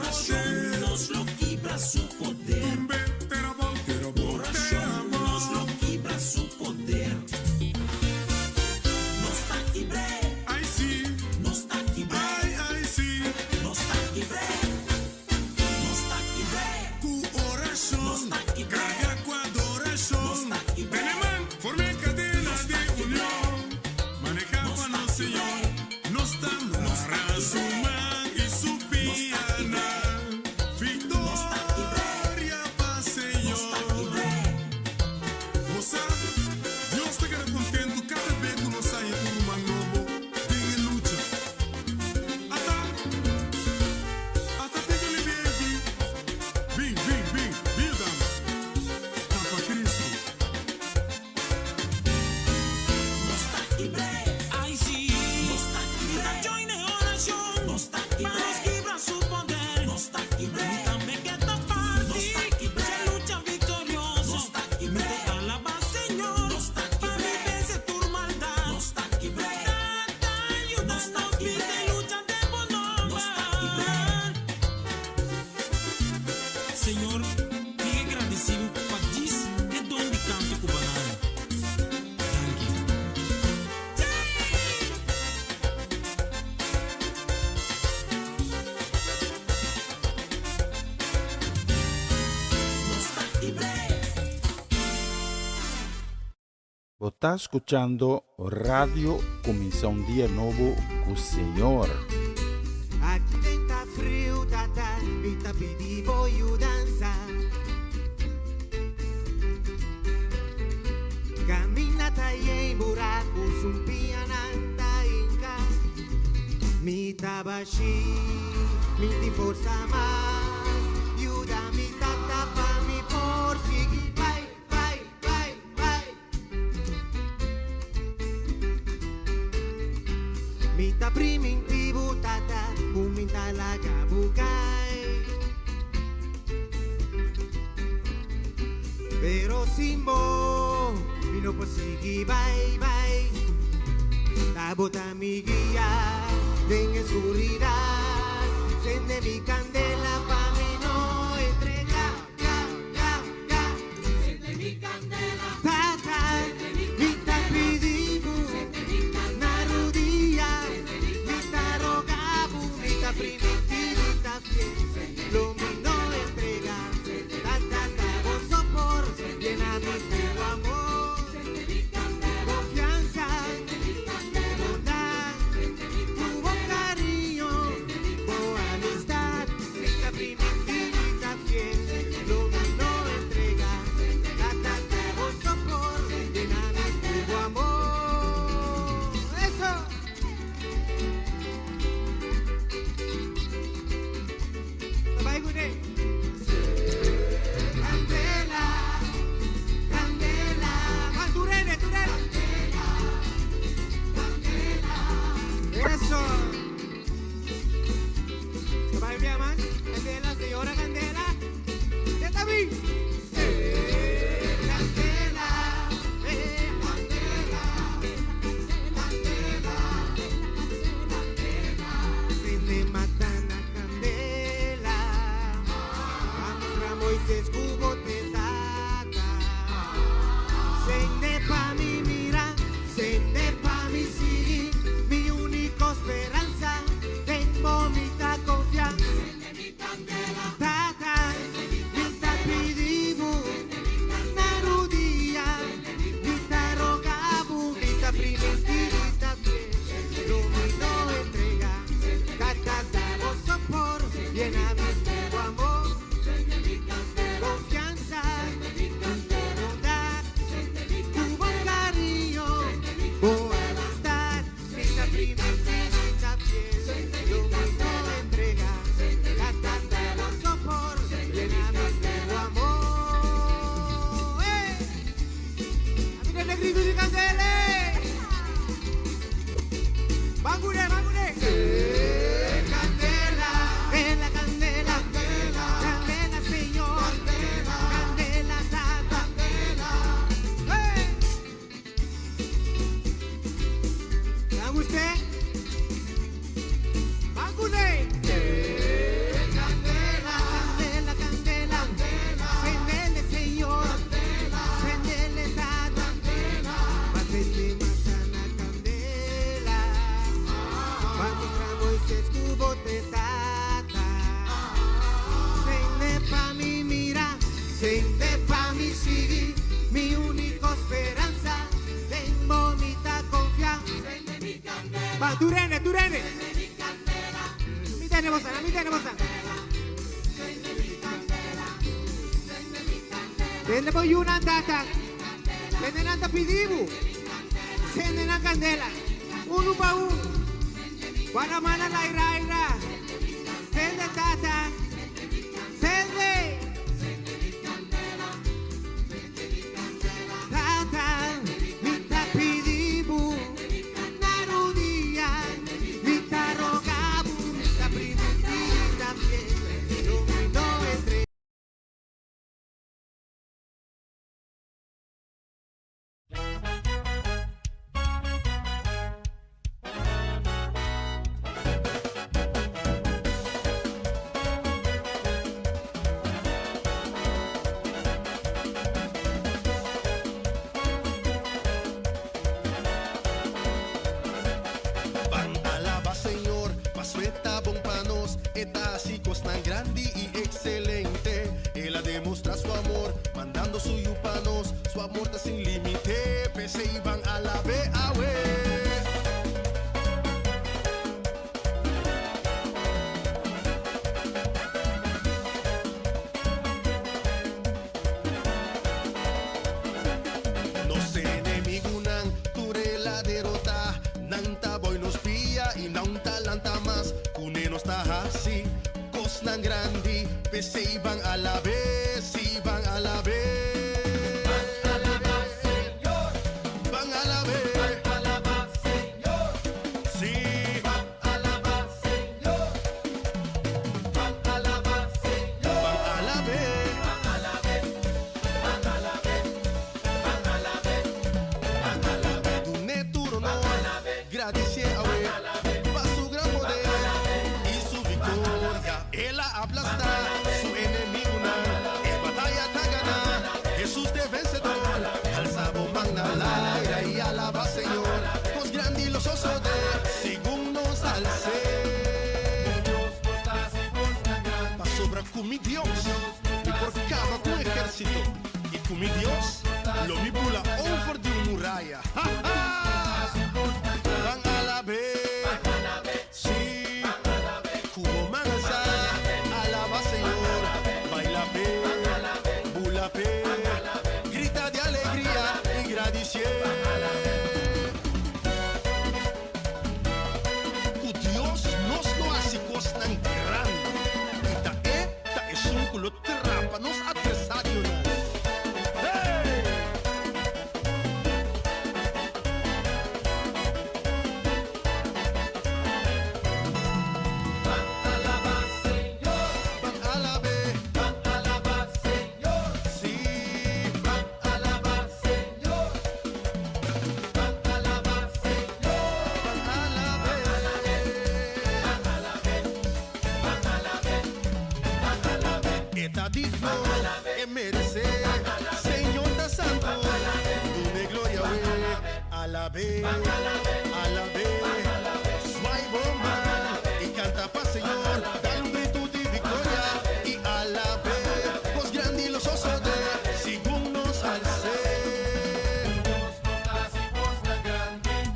Speaker 8: Orashon nos lo kibra su poder. Orashon nos lo kibra su poder. Nos ta kibr'é.
Speaker 2: Ai si.
Speaker 8: Nos ta kibr'é.
Speaker 2: Ai, ai si.
Speaker 8: Nos ta kibr'é. Nos ta kibr'é.
Speaker 2: Ku orashon.
Speaker 8: Nos ta kibr'é.
Speaker 2: Karga ku adorashon.
Speaker 8: Nos ta kibr'é.
Speaker 2: Tene man, forma e kadena
Speaker 8: Nos ta
Speaker 2: di
Speaker 8: kibr'é.
Speaker 2: union. Manehá
Speaker 8: Nos
Speaker 2: pa
Speaker 8: ta
Speaker 2: nos
Speaker 8: kibr'é.
Speaker 2: Señor. Nos ta
Speaker 8: Nos ta
Speaker 2: mara su
Speaker 8: kibr'é.
Speaker 2: man i su
Speaker 8: Nos ta kibr'é.
Speaker 2: pianan.
Speaker 8: Nos ta kibr'é.
Speaker 2: Viktoria pa
Speaker 8: Nos ta
Speaker 2: Señor.
Speaker 8: kibr'é.
Speaker 2: Bo sa, Dios ta keda kontentu kada be ku nos haña un ruman nobo den e lucha. Ata, ata pega alivia aki. Bin, bin, bin, bin yuda mi. Ta pa Kristu.
Speaker 8: Nos ta kibr'é.
Speaker 16: Ai si.
Speaker 8: Nos ta kibr'é.
Speaker 16: Mi ta join e orashon.
Speaker 8: Nos ta
Speaker 16: Pa
Speaker 8: kibr'é.
Speaker 16: nos kibra su poder.
Speaker 8: Nos ta kibr'é.
Speaker 16: Mi tambe ke ta parti.
Speaker 8: Nos ta kibr'é.
Speaker 16: Dje lucha viktorioso.
Speaker 8: Nos ta
Speaker 16: Mi
Speaker 8: kibr'é.
Speaker 16: ta alabá Señor.
Speaker 8: Nos ta
Speaker 16: Pa mi
Speaker 8: kibr'é.
Speaker 16: vense tur maldat.
Speaker 8: Nos ta kibr'é.
Speaker 16: Tata, yuda
Speaker 8: Nos ta
Speaker 16: nos
Speaker 8: kibr'é.
Speaker 16: bida e lucha den bo
Speaker 8: Nos ta kibr'é.
Speaker 16: nòmber. Señor, mi ke gradisí bo pa djis e don di kanto ku bo a duna. Danki.
Speaker 8: Nos ta kibr'é.
Speaker 3: Bo ta skuchando Radio Kuminsá un Dia Nobo ku Señor.
Speaker 17: Aki den ta friu, tata, mi ta pidi bo yudansa. Kaminda ta yen buraku, sumpiñanan ta hinka. Mi ta bashí, mi n' tin forsa mas. Yuda mi, tata, pa mi por sigui. Bai, bai, bai, bai. Mi ta primintí bo, tata, ku mi n' ta laga bo kai. Pero sin bo, mi no por sigui, bai, bai. Ta bo ta mi guia den skuridat. Sende mi kandela pa mi no entregá, ga, ga, ga.
Speaker 10: Sende mi kandela.
Speaker 17: Tata,
Speaker 10: Sende mi
Speaker 17: mi ta
Speaker 10: kandela.
Speaker 17: pidi bo
Speaker 10: Sende mi kandela.
Speaker 17: na rudia.
Speaker 10: Sende mi
Speaker 17: Mi ta
Speaker 10: kandela.
Speaker 17: roga bo, mi ta primintí, mi ta fiel. Lo mi no entregá. Tata, ta bo sopor, yena mi ku amor.
Speaker 10: Sende mi kandela.
Speaker 17: Konfiansa,
Speaker 10: Sende mi kandela.
Speaker 17: bondat,
Speaker 10: Sende mi
Speaker 17: ku bo
Speaker 10: kandela.
Speaker 17: kariño,
Speaker 10: Sende mi
Speaker 17: bo
Speaker 10: kandela.
Speaker 17: amistat. Mi ta primintí, mi ta fiel. Lo mi no entregá. Tata, ta bo sopor, yena mi ku amor. Eso! Bai kuné. Kandela, kandela. Ah, turene, turene. Eso. Bai bien, man. Kandela, señora Kandela. Ya está bien. Kandela, kandela, kandela, Sende mata na kandela. A mustra Moises ku bo t'e tata. Sende pa mi mira, sende pa mi sigui. Mi úniko speransa, den bo mi ta konfia.
Speaker 10: Sende mi kandela.
Speaker 17: Tata, mi ta pidi bo na rudia. Mi ta roga bo, mi ta primintí, mi ta fiel. Lo mi no entregá. Tata, ta bo sopor, yena mi ku amor.
Speaker 10: Sende mi kandela.
Speaker 17: Konfiansa, Ba, tur hende, tur hende. Mi tende boso, mi tende boso. Tende bo yunan, tata. Tende nan ta pidi bo. Sende nan kandela. Unu pa un. Guarda man na laira aira. Sende, tata. Sende. Tata, mi ta pidi bo na rudia, mi ta roga bo, mi ta primintí tambe, lo mi no entregá.
Speaker 5: Ban alaba Señor, paso e ta bon pa nos. E ta haci cosnan grandi y excelente. El a demostra su amor, mandando su Yu pa nos. Su amor ta sin limite, p'esey ban alab'e awe. Nos enemigunan tur el a derotá, nan ta boi nos pia i nan ta lanta mas. Kuné nos ta hasi kosnan grandi, p'esei ban alab'é, sí, ban alab'é. Ban alabá Señor. Ban alab'é. Ban alabá Señor. Sí. Ban alabá Señor. Ban alabá Señor. Ban alab'é. Ban alab'é. Ban alab'é. Ban alab'é. Ban alab'é. Dun'é tur honor. Gradisié awe. Pa su gran poder i su viktoria. El a aplastá su enemigunan. E bataya ta ganá. Hesus t'e vensedor. Alsa bo man na laira i alabá Señor. Kos grandi lo sosodé segun nos als'é. Pasobra ku mi Dios mi por kaba ku un ehérsito, i ku mi Dios lo mi bula over di un muraya. Ha ha! Ban alab'é, sí, ku bo man alsá, alabá Señor. Baila p'é, bula p'é, grita di alegria i gradisié. Ku Dios nos lo hasi kosnan grandi, i ta E ta esun ku lo trapa nos atversarionan. Hey! Ban alabá Señor. Ban alab'é. Ban alabá Señor. Sí. Ban alabá Señor. Ban alabá Señor. Ban alab'é. Ban alab'é. Ban alab'é. Ban alab'é. E ta digno, e meresé. Señor ta santu, dun'é gloria awe. Alab'é, alab'é. Swai bo man i kanta pa Señor. Dal un gritu di viktoria i alab'é. Kos grandi lo sosodé segun nos als'é.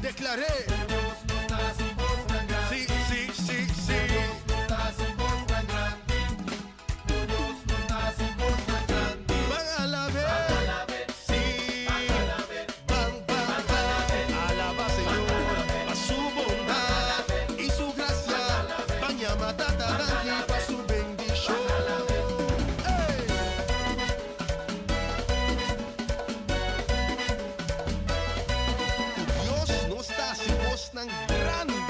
Speaker 5: Deklar'é. Sí, sí, sí, sí. Ban alab'é. Sí. Ban, ban, ban. Alabá Señor pa su bondat i su grasia. Ban yama Tata danki pa su bendishon. Ey! Ku Dios nos ta hasi kosnan grandi.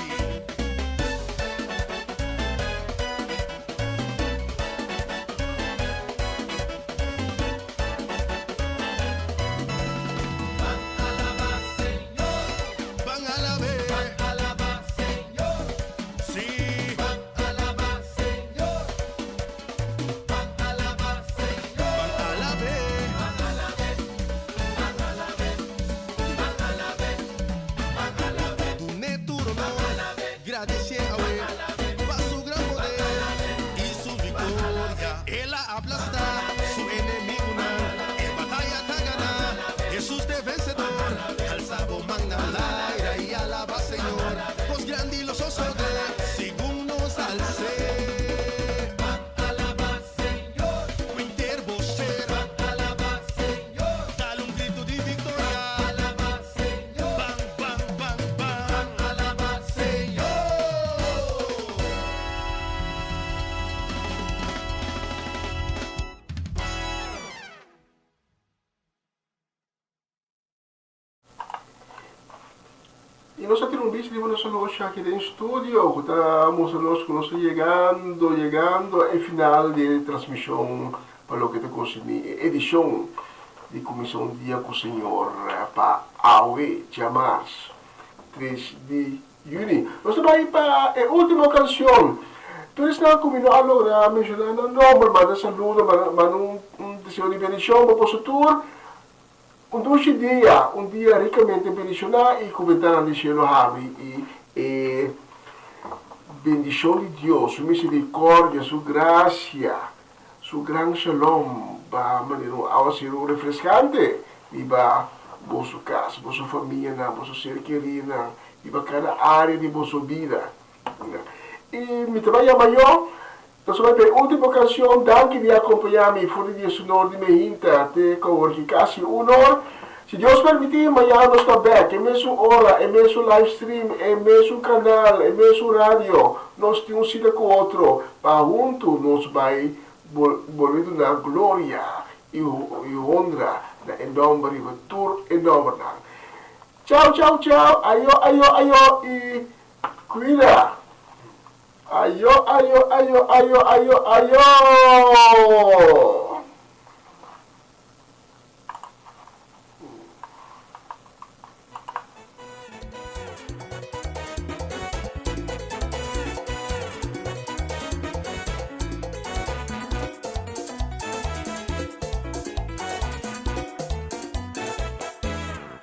Speaker 5: Ban alabá Señor. Ban alab'é. Ban alabá Señor. Sí. Ban alabá Señor. Ban alabá Señor. Ban alab'é. Ban alab'é. Ban alab'é. Ban alab'é. Ban alab'é. Dun'é tur honor. Gradisié awe. Pa su gran poder i su viktoria. El a aplastá su enemigunan. E bataya ta ganá. Hesus t'e vensedor. Alsa bo man na laira i alabá Señor. Kos
Speaker 7: I nos a tira un bista riba nos aloshi aki den studio ku ta mustra nos ku nos ta yegando, yegando e final di e transmishon pa loke ta konsumí e edishon di Kuminsá un Dia ku Señor pa awe djamars 3 di yüni. Nos ta bai pa e último kanshon. Tur esnan ku mi no a logra menshoná nan nòmber, manda saludo, manda un deseo di bendishon pa boso tur. Un dushi dia, un dia rikamente bendishoná i ku bentana di shelu habri i e bendishon di Dios, su miserikordia, su grasia, su gran shalom ba manera un awaseru refreskante riba boso kas, boso famianan, boso ser kerinan, riba kada área di boso bida. I mi ta bai yama yo. Nos a bai pa e ultimo cancion. Danki di acompaña mi for di diesunor di mehinta te cu awor ki casi un or. Si Dios permiti, mañana nos ta bek. E mesun ora, e mesun live stream, e mesun canal, e mesun radio. Nos tin un cita cu otro pa hunto nos bai bolbe duna gloria y honra na e nomber riba tur e nombernan. Chao, chao, chao. Ayo, ayo, ayo y cuida. Ayo, ayo, ayo, ayo, ayo, ayo!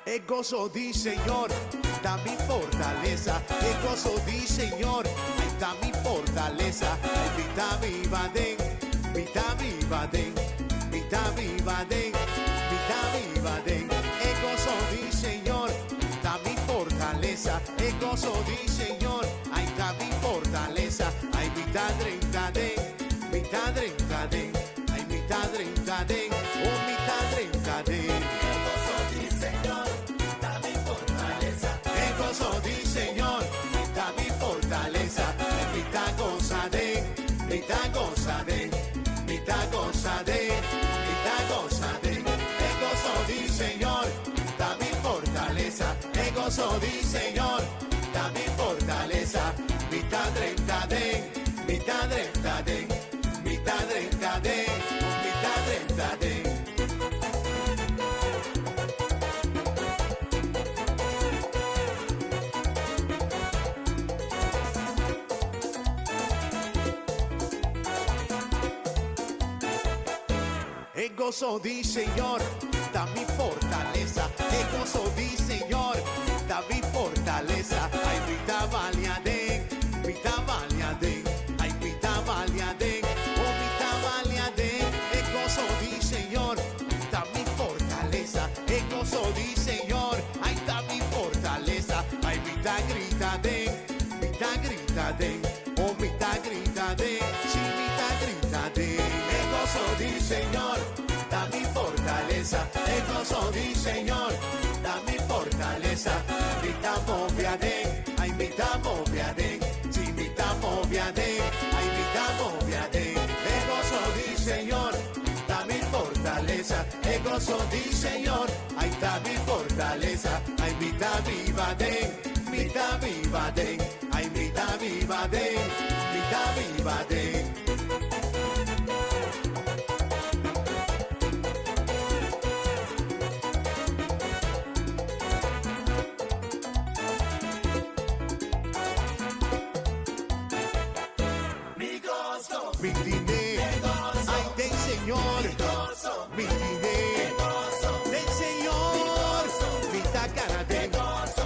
Speaker 18: E goso di Señor ta mi fortalesa, e goso di Señor, ay, ta mi fortalesa. Ay, mi ta biba den, mi ta biba den, mi ta biba den, mi ta biba den. E goso di Señor ta mi fortalesa, e goso di Señor, ay, ta mi fortalesa. Ay, mi ta drenta den, mi ta drenta den, ay, mi ta drenta den, oh, mi ta drenta den. E goso di Señor ta mi fortalesa. E goso di Señor ta mi fortalesa. Mi ta gosa den, mi ta gosa den, mi ta gosa den, mi ta gosa den. E goso di Señor ta mi fortalesa. E goso di Señor ta mi fortalesa. Mi ta drenta den, mi ta drenta den, mi ta drenta den, mi ta drenta den. E goso di Señor ta mi fortalesa, e goso di Señor ta mi fortalesa. Ay, mi ta balia den, mi ta balia den, ay, mi ta balia den, oh, mi ta balia den. E goso di Señor ta mi fortalesa, e goso di Señor, ay, ta mi fortalesa. Ay, mi ta grita den, mi ta grita den, oh, mi ta grita den, si mi ta grita den. E goso di Señor ta mi fortalesa, e goso di Señor ta mi fortalesa. Mi ta move aden, ay, mi ta move aden, si mi ta move aden, ay, mi ta move aden. E goso di Señor ta mi fortalesa, e goso di Señor, ay, ta mi fortalesa. Ay, mi ta biba den, mi ta biba den, ay, mi ta biba den, mi ta biba den. Mi goso, mi tine, ay den Señor, mi tine, den Señor, mi ta gana den,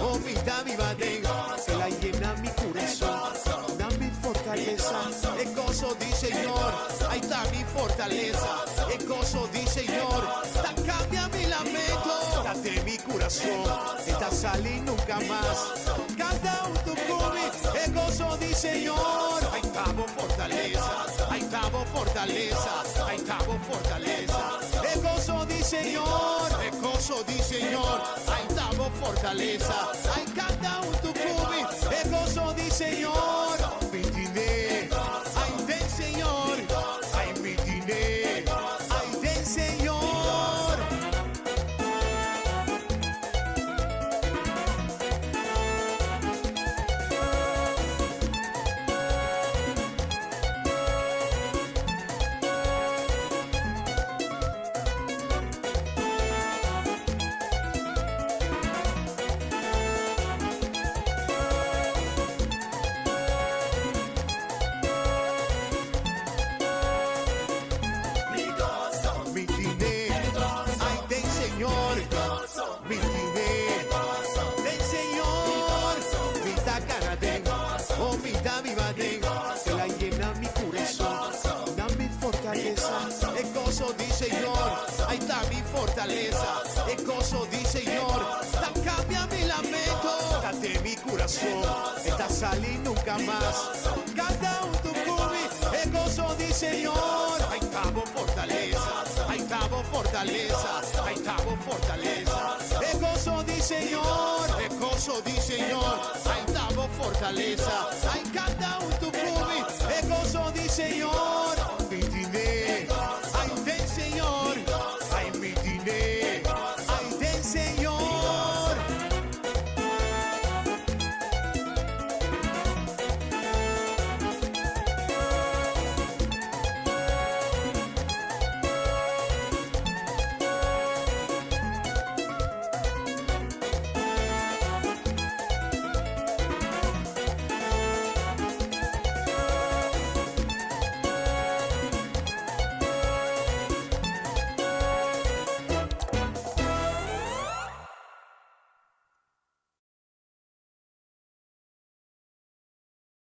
Speaker 18: oh mi ta biba den, El a yena mi kurason, da mi fortalesa, e goso di Señor, ay ta mi fortalesa, e goso di Señor, ta kambia mi lamento, ta den mi kurason, e ta sali nunka mas. Kanta huntu ku mi, e goso di Señor. Ay ta bo fortalesa, ay ta bo fortalesa, ay ta bo fortalesa. E goso di Señor, e goso di Señor, ay ta bo fortalesa. Ay kanta huntu ku mi, e goso di Señor. Mi tine, ay den Señor, ay mi tine, ay den Señor. goso di Señor, ai ta mi fortalesa. E goso di Señor, ta kambia mi lamento. Ta den mi kurason, e ta sali nunka mas. Kanta huntu ku mi, e goso di Señor, ai ta bo fortalesa. Ai ta bo fortalesa, ai ta bo fortalesa. E goso di Señor, e goso di Señor, ai ta bo fortalesa. Ai kanta huntu ku mi, e goso di Señor.